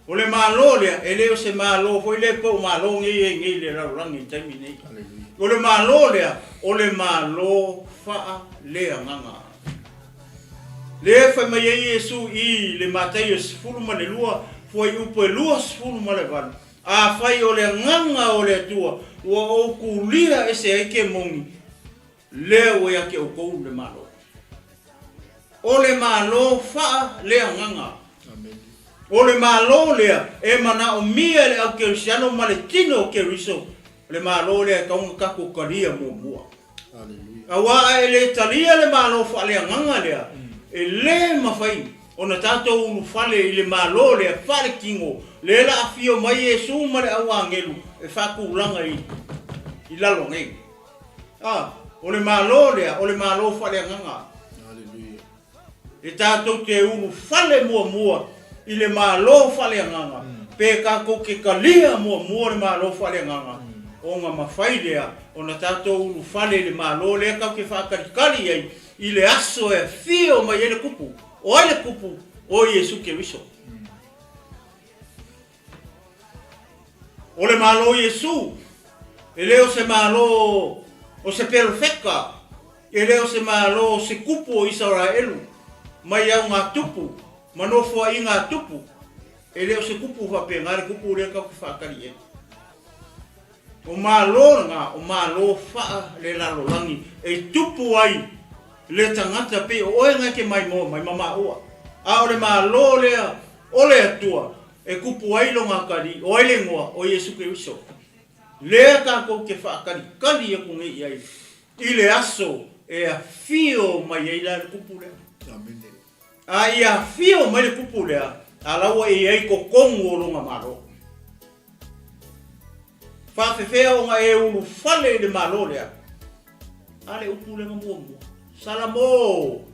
O le Malo lea, e le o se Malo foi lea po o Malo nei e i nei i le lalolagi i le taimi nei. O le Malo lea, o le Malo faaleagaga. Lea e fai mai ai Iesu i le Mataio 12, fuaiupu e 28, Afai o le agaga o le Atua ua ou kulia ese ai kemoni, lea ua ia te outou le Malo. O le Malo faaleagaga. O le Malo lea e manaomia e le au Kerisiano ma le tino o Keriso, o le Malo lea e tatau ona tatou talia muamua. Aua a e le talia le Malo faaleagaga lea, e le mafai ona tatou ulufale i le Malo lea faaletino, lea la afio mai Iesu ma le au agelu e faatulaga i lalo nei. A, o le Malo lea, o le Malo faaleagaga. E tatou te ulufale muamua i le Malo faaleagaga, pe tatou te talia muamua le Malo faaleagaga, ona mafai lea ona tatou ulufale i le Malo lea tatou te faatalitali ai i le aso e afio mai ai le Kupu. O ai le Kupu? O Iesu Keriso. O le Malo o Iesu, e le o se Malo o se perofeta, e le o se Malo o se kupu o Isaraelu mai augatupu ma nofoaiga tupu, e le o se kupu faapena le kupu lea tatou te faatali i ai. O Malo lena, o Malo faalelalolagi e tupu ai le tagata pei o oe na e te maimoa mai ma maua. A o le Malo lea o le Atua e kupu ai lona atalii, o ai le igoa? O Iesu Keriso. Lea tatou te faatalitali atu nei i ai i le aso e afio mai ai la le kupu lea. A ia afio mai le kupu lea, a la ua e i ai totonu o lona Malo. Faafefea ona e ulufale i le Malo lea? A le upu lea na muamua. Salamo!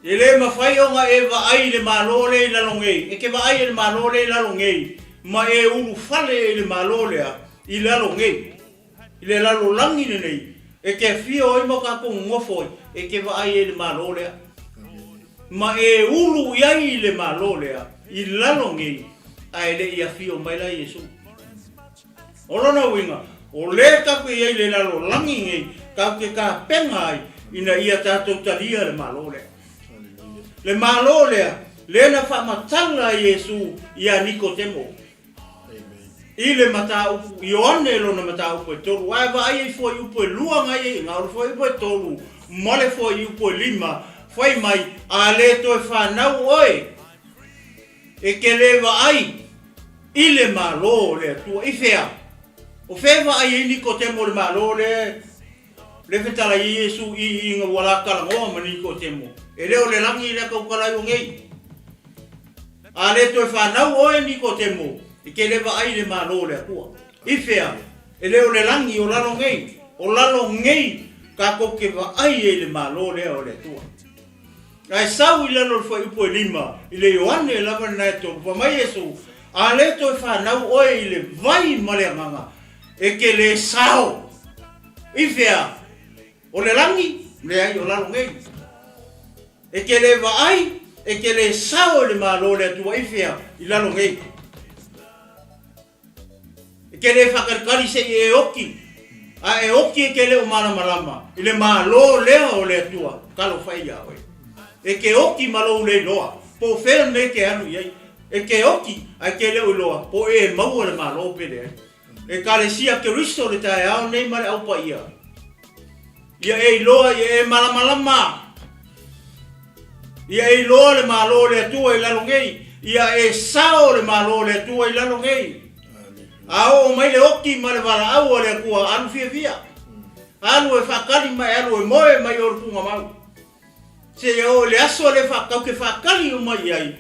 E le mafai ona e vaai i le Malo lea i lalo nei. E te vaai i le Malo lea i lalo nei, ma e ulufale i le Malo lea i lalo nei. I le lalolagi lenei, e te afio ai ma o tatou nonofo ai, e te vaai ai i le Malo lea. Ma e ulu i ai i le Malo lea, i lalo nei, ae le i afio mai la Iesu. O lona uiga, o lea tatou te i ai i le lalolagi nei, tatou te tapena ai ina ia tatou talia le Malo lea. Le Malo lea, lea na faamatala e Iesu ia Nikotemo. I le mataupu, Ioane lona mataupu e tolu, ae vaai ai fuaiupu e lua na i ai ina, o le fuaiupu e tolu ma le fuaiupu e lima, fai mai, A le toe fanau oe, e te le vaai i le Malo o le Atua. I fea? O fea e vaai ai Nikotemo i le Malo lea? Le fetalai ai Iesu i ina ua la talanoa ma Nikotemo. E le o le lagi lea taukalaio nei. A le toe fanau oe Nikotemo, e te le vaai i le Malo o le Atua. I fea? E le o le lagi o lalo nei. O lalo nei tatou te vaai ai i le Malo lea o le Atua. Ae sau i lalo o le fuaiupu e lima, i le Ioane lava lena e tolu, fai mai Iesu, A le toe fanau oe i le vai ma le agaga, e te le sao. I fea? O le lagi? Leai, o lalo nei. E te le vaai, e te le sao i le Malo o le Atua i fea? I lalo nei. E te le faakalikali se i e oki, a e oki e te le o malamalama i le Malo lea o le Atua, talofa e ia oe. E te oki ma lou le iloa, po o fea le mea e te alu i ai. E te oki, a e te le o iloa, po o e maua le Malo pe leai. Ekalesia Keriso le taeao nei ma le Au Paia. Ia e iloa, ia e malamalama. Ia e iloa le Malo o le Atua i lalo nei. Ia e sao le Malo o le Atua i lalo nei. A oo mai le oki ma le valaau a le Atua, alu fiafia. Alu e faakali ma e alu e moe mai o le pugamau. Seia oo i le aso lea faatau ke faatali uma i ai,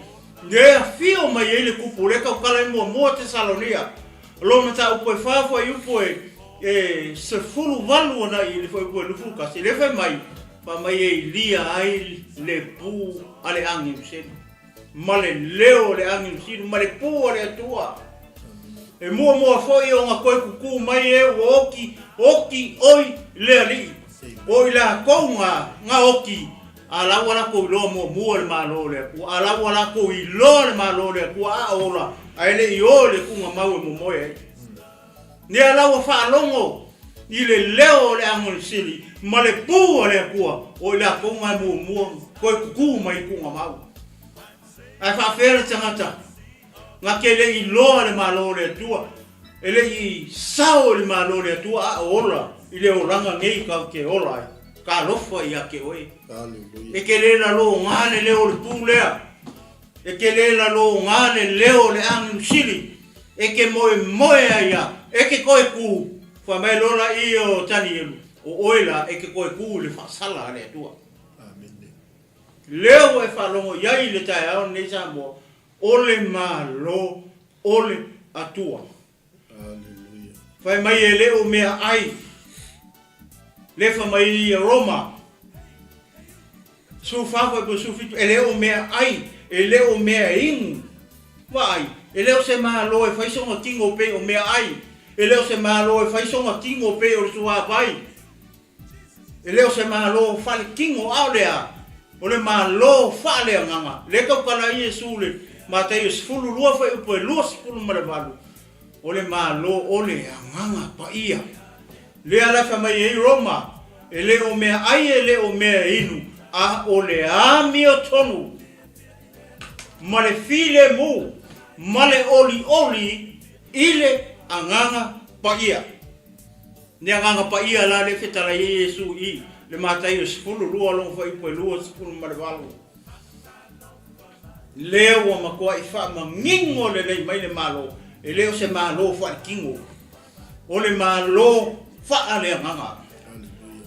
le afio mai ai le kupu lea tautala ai muamua Tesalonia, lo mataupu e fa fuaiupu e e 18 ana i le fuaiupu e 21, lea fai mai, fai mai e ilia ai le pu a le agiuselu, ma le leo o le agiusilu, ma le pu a le Atua. E muamua foi ona toe kukū mai e ua oki, oki oi le Alii. O i lakou nga, nga oki, a la ua lakou iloa muamua le Malo o le Atua, a la ua lakou iloa le Malo o le Atua a ola, a e le i o i le kuga mau e momoe ai. Nea la ua faalogo i le leo o le Agonisili ma le pū a le Atua, o i lakou nga e muamua toe kukū mai i kuga mau. Ae faafea le tagata Na te le i loa le Malo o le Atua, e le i sao i le Malo o le Atua a o ola i le olaga nei kau te ola ai. Talofa ia te oe. E te le laloga le leo o le pū lea. E te le laloga le leo o le agiusili. E te moemoe ai ia, e te toe kū. Fai mai loa la i o Tanielu, o oe la e te toe kū i le faasala a le Atua. Lea ua e faalogo i ai i le taeao lenei Samoa, O le Malo o le Atua. Fai mai e le o mea ai. Le fai mai i Roma. Su fa fai po su fitu e le o mea ai, e le o mea inu. Vaai, e le o se Malo e fai sona tino pei o mea ai. E le o se Malo e fai sona tino pei o le suavai. E le o se Malo faaletino, a o le a? O le Malo faaleagaga. Lea e tautala ai Iesu i le Mataio 12 fuaiupu e 28, o le Malo o le Agaga Paia. Lea la e fai mai ai Roma, e le o mea ai e le o mea e inu, a o le amiotonu ma le filemu ma le olioli i le Agaga Paia. Ne Agaga Paia la lea e fetalai ai Iesu i le Mataio 12 lona fuaiupu e 28. Lea ua matuai faamanino lelei mai le Malo, e le o se Malo faaletino, o le Malo faaleagaga.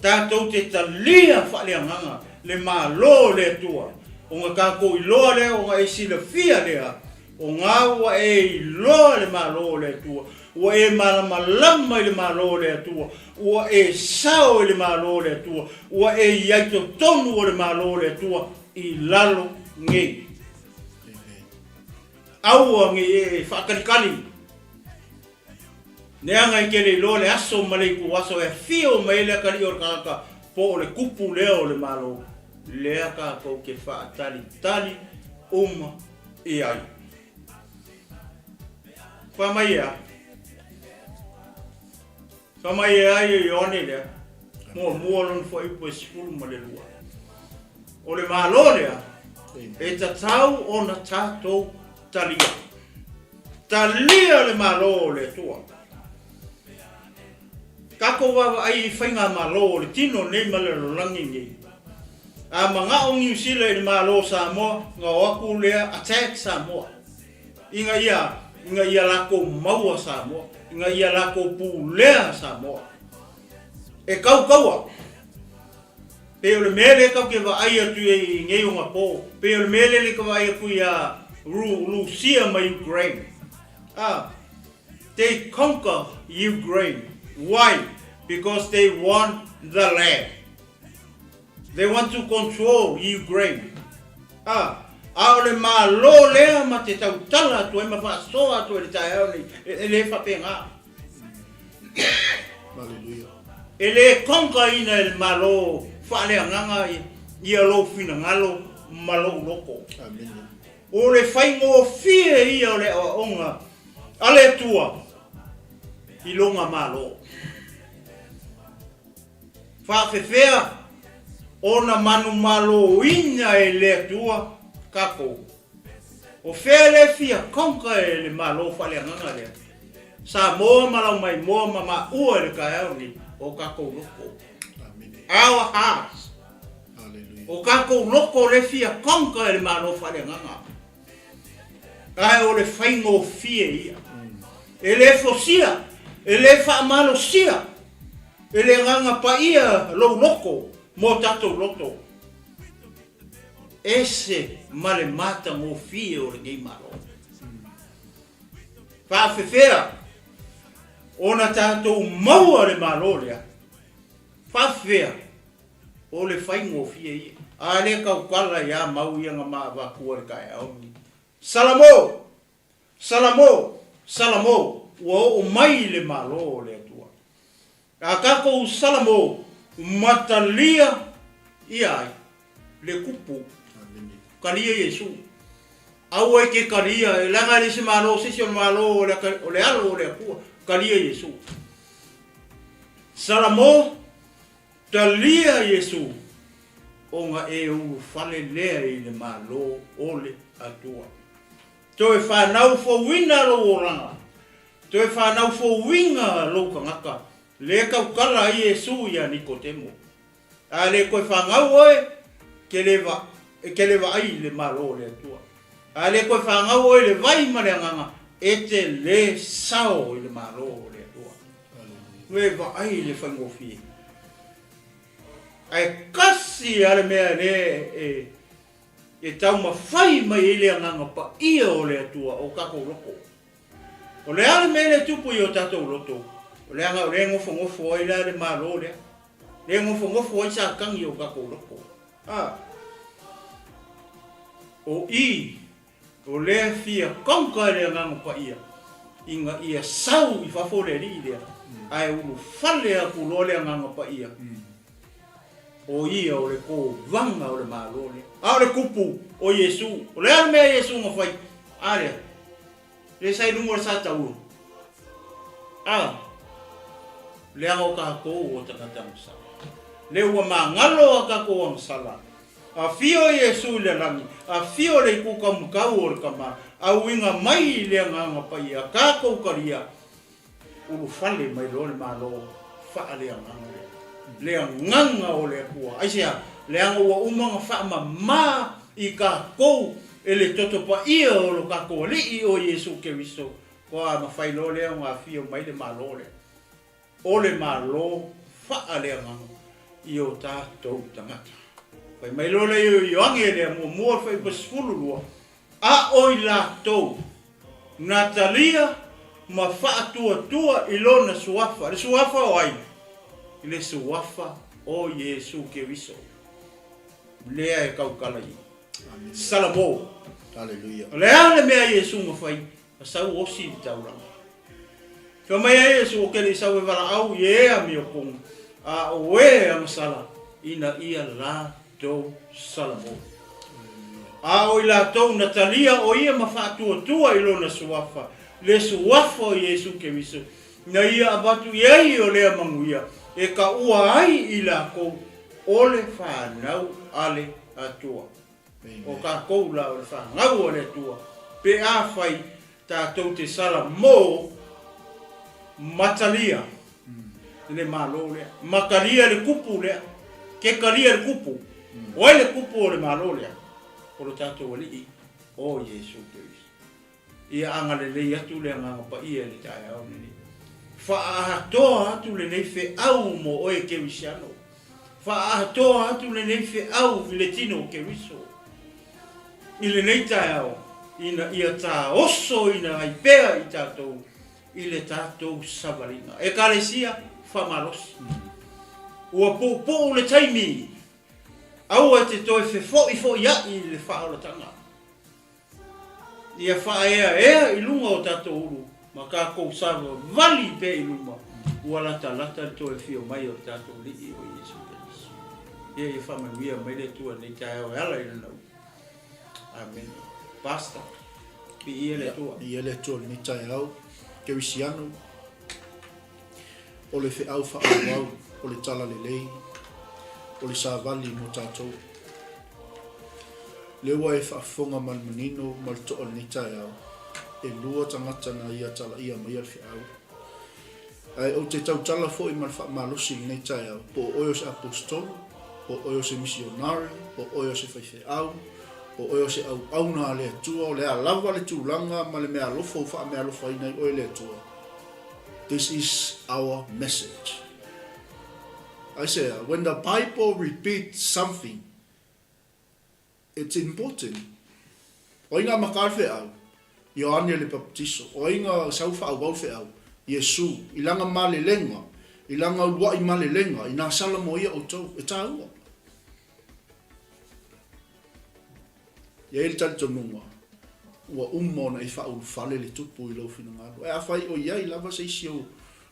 Tatou te talia faaleagaga le Malo o le Atua, ona tatou iloa lea, ona e silafia lea, ona ua e iloa le Malo o le Atua, Ua e malamalama i le Malo o le Atua, ua e sao i le Malo o le Atua, ua e i ai totonu o le Malo o le Atua i lalo nei. Aua nei e faakalikali. Leaga e te le iloa le aso ma le ituaso e afio mai ai le atalii o le tagata po o le kupu lea o le Malo, lea tatou te faatalitali uma i ai. Fai mai ea. Fai mai ea i Ioane lea. Muamua lona fuaiupu e 12. O le Malo lea, e tatau ona tatou talia. Talia le Malo o le Atua. Tatou vaavaai i faigamalo o le tino nei ma le lalolagi nei. A manao Niu Sila i le Malo o Samoa, ona o atu lea attack Samoa. Ina ia, ina ia latou maua Samoa, ina ia latou pulea Samoa. E tau taua. Pei o le mea lea tatou te vaai atu i ai i nei ogapo, pei o le mea lea lea ka vaai atu ia Rusia ma Ukraine. A, they conquer Ukraine. Why? Because they want the land. They want to control Ukraine. A, a o le Malo lea ma te tautala atu ai ma faasoa atu ai i le taeao nei, e le faapena. Hallelujah. E le conquer-ina e le Malo faaleagaga ia lou finagalo ma lou loto. Amene. O le faigofie ia o le aoaoga a le Atua i lona Malo. Faafefea ona manumaloina e le Atua tatou? O fea le fia conquer e le Malo faaleagaga lea? Samoa ma Laumaimoa ma maua i le taeao nei o tatou loko. Our hearts. O tatou loko le fia conquer e le Malo faaleagaga. Ae o le faigofie ia. E le fosia, e le faamalosia e le Agaga Paia lou loko mo tatou loto. Ese ma le matagofie o lenei Malo. Faafefea ona tatou maua le Malo lea? Faafefea? O le faigofie ia. A le tautala ia mau ia na ma avatua i le taeao lenei. Salamo! Salamo! Salamo! Ua oo mai le Malo o le Atua. A tatou Salamo matalia ia ai le kupu. Talia Iesu. Aua e te talia, e leaga e le se Malo, se isi o le Malo o le alo o le Atua. Talia Iesu. Salamo, talia Iesu, ona e ulufale lea i le Malo o le Atua. Toe fanau fouina lou olaga. Toe fanau fouina lou tagata. Le tautala ai Iesu ia Nikotemo. A le toe fanau oe, ke le va, ke le vaai i le Malo o le Atua. A le toe fanau oe i le vai ma le Agaga, e te le sao i le Malo o le Atua. Le vaai i le faigofie. Ae kasi a le mea le e, e taumafai mai ai le Agaga Paia o le Atua o tatou loko. O le a le mea lea e tupu i o tatou loto? O leaga o lea e nofonofo ai la le Malo lea. Lea e nofonofo ai Satani i o tatou loto. A. O i, o lea e fia conquer le Agaga Paia, ina ia sau i fafo le Alii lea, ae ulufale atu loa le Agaga Paia. O ia o le kovaga o le Malo lea. A o le kupu o Iesu. O le a le mea a Iesu na fai? A lea. Lea sa i luga o le sa taua. A, leaga o tatou o tagata agasala. Lea ua magalo a tatou agasala. Afio Iesu i le lagi, afio le itu taumatau o le Tama, auiga mai i le Agaga Paia, tatou talia, ulufale mai loa le Malo faaleagaga lea. Le Agaga o le Atua. Aisea? Leaga ua uma ona faamama i tatou e le Toto Paia o lo tatou Alii o Iesu Keriso, kua mafai loa lea ona afio mai le Malo lea. O le Malo faaleagaga i o tatou tagata. Fai mai loa lea o Ioane lea muamua o le fuaiupu 12, A o i latou na talia ma faatuatua i lona suafa. Le suafa o ai? Le suafa o Iesu Keriso, lea e tautala i ai. Salamo. Haleluia. O le a le mea a Iesu na fai? Na sau osi i le taulaga. Fai mai ai Iesu, O ke le i sau e valaau i e amiotoga, a o e agasala ina ia latou Salamo. A o i latou na talia o ia ma faatuatua i lona suafa, le suafa o Iesu Keriso, na ia avatu i ai o lea manuia e kaua ai i lakou o le fanau a le Atua. O tatou la o le fanau a le Atua, pe afai tatou te salamo ma talia le Malo lea, ma talia le kupu lea, ke talia le kupu. O ai le kupu o le Malo lea? O lo tatou Alii, o Iesu Keriso. Ia agalelei atu le Agaga Paia i le taeao lenei. Faaatoa atu lenei feau mo oe Kerisiano. Faaatoa atu lenei feau i le tino o Keriso i lenei taeao, ina ia taosoina ai pea i tatou i le tatou savaliga. Ekalesia, faamalosi. Ua puupuu le taimi, aua e te toe fefo'ifo'ia'i i le faaolataga. Ia faaeaea i luga o tatou ulu ma tatou savavali pea i luma, ua latalata le toe afio mai o le tatou Alii o Iesu Keriso. Ia ia faamanuia mai le Atua i lenei taeao e ala i Lana upu. Amene. Pastor, viia le Atua. Viia le Atua i lenei taeao. Kerisiano, o le feau faaauau, o le talalelei, o le savali mo tatou. Lea ua e faafofoga ma le manino ma le toa i lenei taeao, e lua tagata na ia talaia maia le feau. Ae ou te tautala foi ma le faamalosi i lenei taeao, po o oe o se aposetolo, po o oe o se misionare, po o oe o se faifeau, po o oe o se auauna a le Atua, o le a lava le tulaga ma le meaalofa ua faameaalofaina ai oe e le Atua, this is our message. Aisea, when the Bible repeats something, it's important. O ai ngā maka le feau? Ioane le Papatiso. O ai ngā sau whaauau feau? Iesu. I langa malelenga, i langa ulua'i malelenga, i nā sala mo ia outou, e tāua. I ai le talitonuga, ua uma ona e faaulufale le Tupu i lou finagalo. Ae afai o i ai lava se isi ou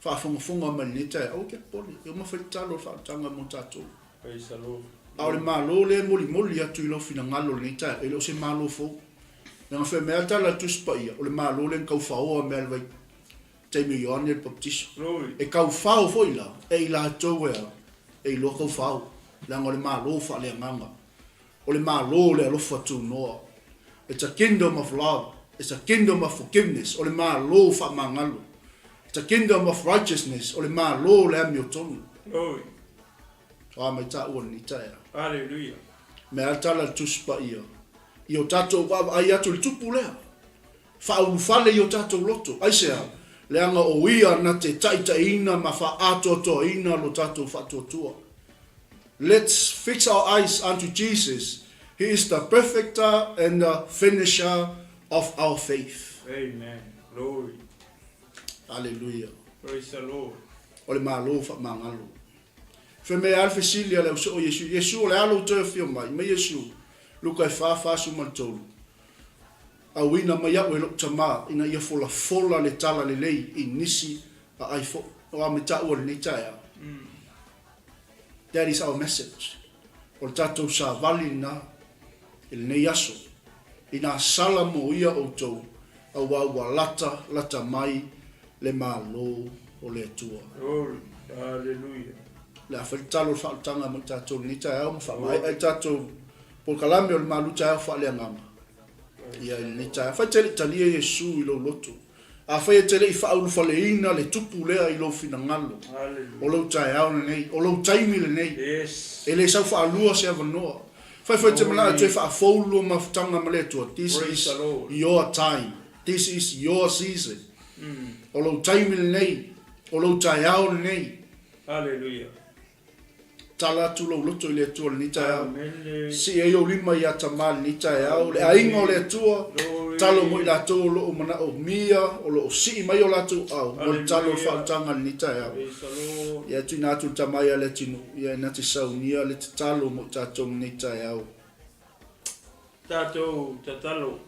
faafogafoga mai lenei taeao, aua ke popole, e uma fai tatalo o le faaolataga mo tatou. A o le Malo lea e molimoli atu i lou finagalo i lenei taeao, e le o se Malo fou. Leaga fai mai lava le tala a le Tusi Paia, o le Malo lea na taufaoa mea i le vaitaimi o Ioane le Papatiso. E taufao foi la e i latou e a? E iloa taufao, leaga o le Malo faaleagaga. O le Malo o le alofa tunoa. It's a kingdom of love. It's a kingdom of forgiveness. O le Malo faamagalo. It's a kingdom of righteousness. O le Malo o le amiotonu. Glory. O a mai taua lenei taeao. Hallelujah. Mea a tala le Tusi Paia. I o tatou vaavaai atu i le Tupu lea. Faaulufale i o tatou loto. Aisea? Leaga o Ia na te taitaiina ma faaatoatoaina lo tatou faatuatua. Let's fix our eyes unto Jesus, He is the perfecter and the finisher of our faith. Amen. Glory. Aleluia. Praise the Lord. O le Malo faamagalo. Fai mai a le fesili a le ausoo o Iesu, Iesu o le a lou toe afio mai? Mai Iesu, Luka e fa, 43. Auina mai a'u e lo'u tamā ina ia folafola le tala lelei i nisi aai fo'i. O a me tāua i lenei taeao? That is our message. O le tatou savali lena i lenei aso, inā sala mo ia outou, auā ua lata, lata mai le Malo o le Atua. Glory. Hallelujah. O le a fai le talo o le faaolataga mo i tatou i lenei taeao ma faamaea ai tatou polokalame o le malu taeao faaleagaga. Ia i lenei taeao. Afai e te le i talia Iesu i lou loto, afai e te le i faaulufaleina le tupu lea i lou finagalo, o lou taeao lenei, o lou taimi lenei, e le sau faalua se avanoa. Afai foi e te manao e toe faafou le lua mafutaga ma le Atua, this is your time, this is your season. O lou taimi lenei, o lou taeao lenei. Hallelujah. Tala atu lou loto i le Atua i lenei taeao. Sii ai ou lima ia Tama i lenei taeao. Le aiga o le Atua, talo mo i latou o lo o manaomia, o lo o sii mai o latou au mo le talo o le faautaga i lenei taeao. Ia tuuina atu le Tama ia Leatinuu, ia ina te saunia le tatalo mo i tatou i lenei taeao. Tatou tatalo.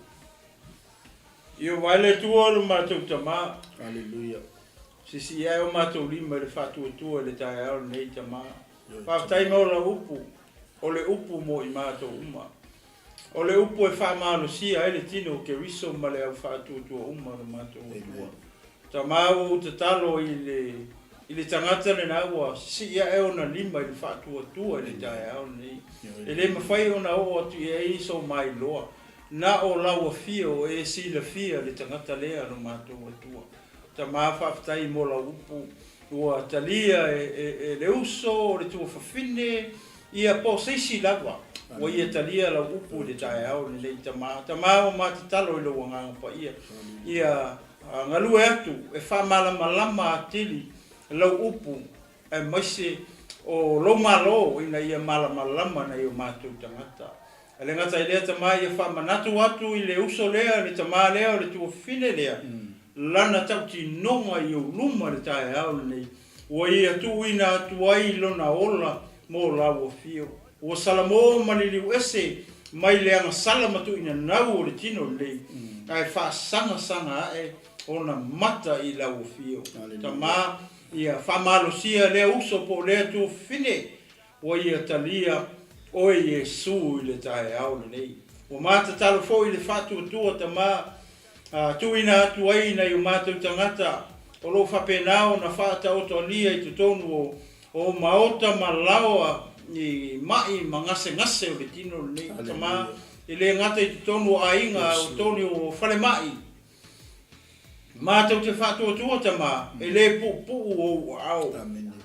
Ieova e le Atua o lo matou Tama. Aleluia. Sisii ae o matou lima i le faatuatua i le taeao lenei, Tama. Faafetai mo lau upu, o le upu mo i matou uma. O le upu e faamalosia ai le tino o Keriso ma le au faatuatua uma o lo matou Atua. Tama, ua ou tatalo i le, i le tagata lena ua sisii ae ona lima i le faatuatua i le taeao lenei. E le mafai ona oo atu i ai so mailoa, na o lau afio e silafia le tagata lea lo matou Atua. Tama faafetai mo lau upu ua talia e le uso o le tuafafine ia po o se isi lava ua ia talia lau upu i le taeao lenei tama. Tama ua ma tatalo i lou Agaga Paia ia galue atu e faamalamalama atili lau upu aemaise o lou Malo ina ia malamalama nai o matou tagata. E le gata i lea tama ia faamanatu atu i le uso lea, le tama lea o le tuafafine lea, lana tautinoga i ou luma i le taeao lenei, ua ia tuuina atu ai lona ola mo lau afio. Ua salamo ma liliu ese mai le agasala ma tuuinanau o le tino lenei, ae faasangasaga ae ona mata i lau afio. Tama, ia faamalosia lea uso po o lea tuafafine, Ua ia talia oe Iesu i le taeao lenei. Ua ma tatalo foi i le faatuatua tama a tuuina atu ai i nai o matou tagata o lo o faapena ona faataotoalia i totonu o o maota ma laoa i ma'i ma gasegase o le tino lenei. Tama, e le gata i totonu o aiga a o totonu o falemai. Matou te faatuatua tama, e le puupuu ou aao.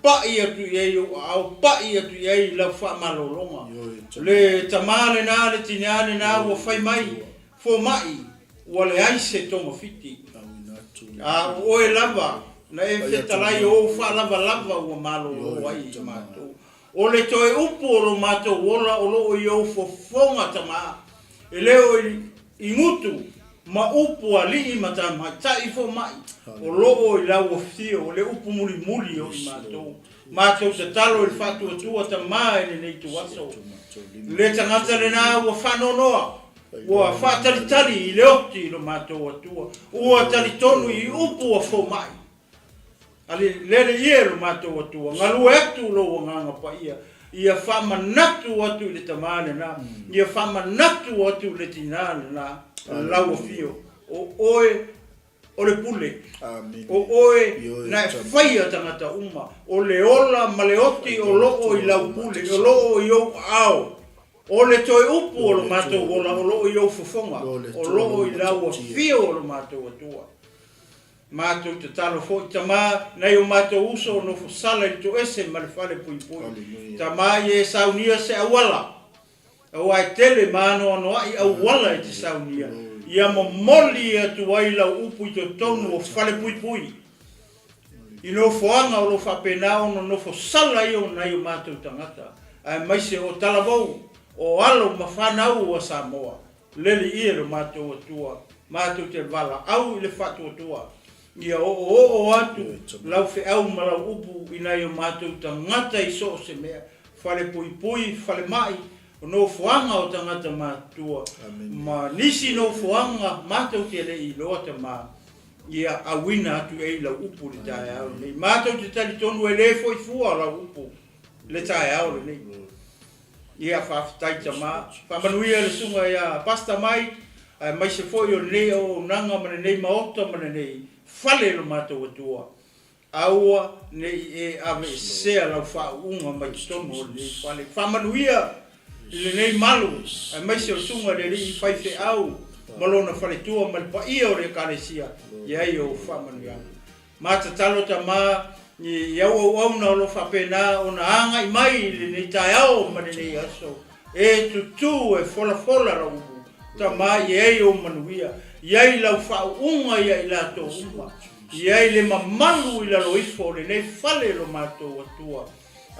Pai atu i ai ou aao, pai atu i ai lau faamalologa. Le tama lena, le tinā lena ua fai mai, fomai, ua leai se togafiti. A o oe lava na e fetalai o ou faalavalava ua malolo ai i matou. O le toe upu o lo matou ola o lo o i ou fofoga tama, e le o i gutu ma upu alii ma tamaitai fomai o lo o i lau afio o le upu mulimuli o i matou. Matou tatalo i le faatuatua tama i lenei ituaso. Le tagata lena ua faanoanoa, ua faatalitali i le oti i lo matou Atua, ua talitonu i upu a fomai. Alii, lele ia e lo matou Atua, galue atu lou Agaga Paia, ia faamanatu atu i le tama lena, ia faamanatu atu i le tinā lena, lau afio, o oe o le pule, o oe na e faia tagata uma, o le ola ma le oti o lo o i lau pule, o lo o i ou aao, o le toe upu o lo matou ola o lo o i ou fofoga, o lo o i lau afio o lo matou Atua. Matou tatalo foi, Tama, nai o matou uso o nofo sala i le toese ma le fale puipui. Tama, ia e saunia se auala, aua e tele ma anoanoai auala e te saunia, ia momoli atu ai lau upu i totonu o fale puipui, i nofoaga o lo o faapena ona nofo sala ai o nai o matou tagata, aemaise o talavou, o alo ma fanau a Samoa. Lele ia lo matou Atua, matou te valaau i le faatuatua, ia oooo atu lau feau ma lau upu i nai o matou tagata i so o se mea, falepuipui, falemai, o nofoaga o tagata matutua, ma nisi nofoaga matou te le i iloa tama, ia auina atu i ai lau upu i le taeao lenei. Matou te talitonu e le foi fua lau upu i le taeao lenei. Ia faafetai tama. Faamanuia le susuga ia Pastor Mai aemaise foi o lenei auaunaga ma lenei maota ma lenei fale lo matou Atua. Aua ne i e aveesea lau faauuga mai totonu o lenei fale. Faamanuia i lenei malu aemaise o le susuga i le alii faifeau ma lona faletua ma le paia o le Ekalesia i ai ou faamanuiaga. Ma tatalo tama i au auauna o lo o faapena ona agai mai i lenei taeao ma lenei aso, e tutū e folafola lau upu, tama i ai ou manuia, i ai lau faauuga ia i latou uma, i ai le mamalu i lalo ifo o lenei fale lo matou Atua.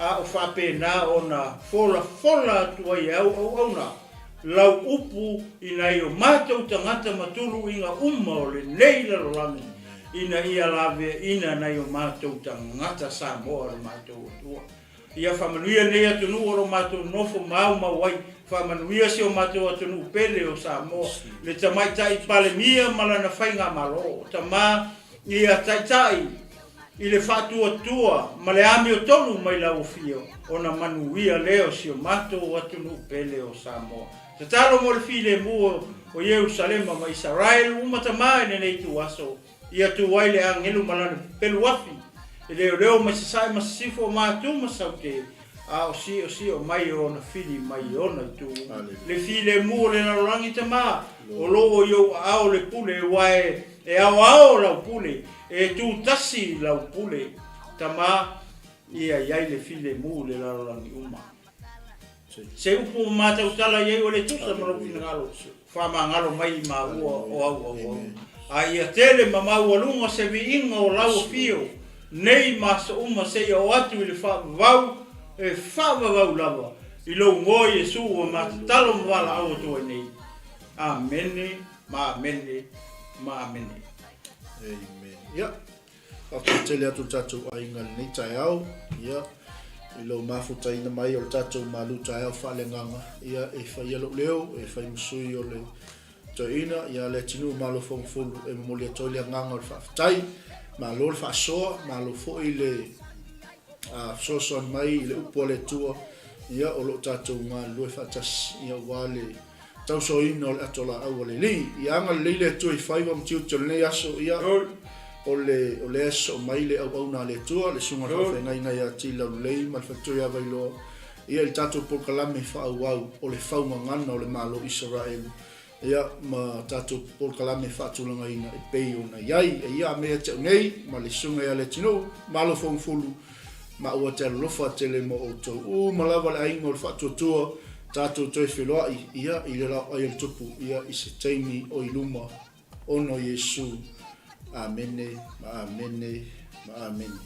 A o faapena ona folafola atu ai e au auauna lau upu i nai o matou tagata ma tuluiga uma o lenei lalolagi, ina ia laveaina nai o matou tagata Samoa o le matou Atua. Ia faamanuia lenei atunuu o lo matou nofo maumau ai, faamanuia si o matou atunuu pele o Samoa, le Tamaitai Palemia ma lana Faigamalo, Tama ia taitai I le faatuatua ma le amiotonu mai lau afio, ona manuia lea o si o matou atunuu pele o Samoa. Tatalo mo le filemu o Ierusalema ma Isaraelu uma tama i lenei ituaso, ia tu ai le agelu ma lana pepelu afi, e leoleo mai sasae ma sisifo o Matu ma Saute, a o siosio mai ona fili mai ona itu uma. Le filemu o le lalolagi tama, o lo o i ou aao le pule, ua e E aoao lau pule, e tu tasi lau pule, tama ia i ai le filemu i le lalolagi uma. Se upu ma matau tala i ai o le tusa ma lou finagalo, faamagalo mai i maua o au auauna. A ia tele ma maualuga se viiga o lau afio nei ma aso uma seia oo atu i le faavavau. e faavavau lava i lou Igoa Iesu ua ma tatalo ma valaau atu ai nei. Amene ma amene ma amene. Amen. Ia, faafetai tele atu i le tatou aiga i lenei taeao, ia, i lou mafutaina mai o le tatou malu taeao faaleagaga, ia, e faia lou leo, e fai ma sui o le Toeaina, ia Leatinuu Malo Fogafulu, e momoli atu ai le agaga o le faafetai, malo le faasoa, malo foi le fesoasoani mai i le upu a le Atua, ia, o lo o tatou galulue faatasi, ia, aua le tausoaina o le ato laau a le Alii. Ia agalelei le Atua i faiva ma tiute o lenei aso, ia, o le, o lea e sosoo mai le auauna a le Atua, le Susuga i le Faafeagaiga ia Tili Laulelei ma le Faletua ia Vailoa, ia i le tatou polokalame faaauau o le faugagana o le Malo Isaraelu, ia ma tatou polokalame faatulagaina e pei ona i ai. Eia a mea ia te au nei ma le Susuga ia Leatinuu, Malo Fogafulu, ma ua te alolofa tele mo outou uma lava le aiga o le Faatuatua, tatou toe feiloai ia i le laoai o le Tupu ia i se taimi o i luma. Ona o Iesu. Amene ma amene ma amene.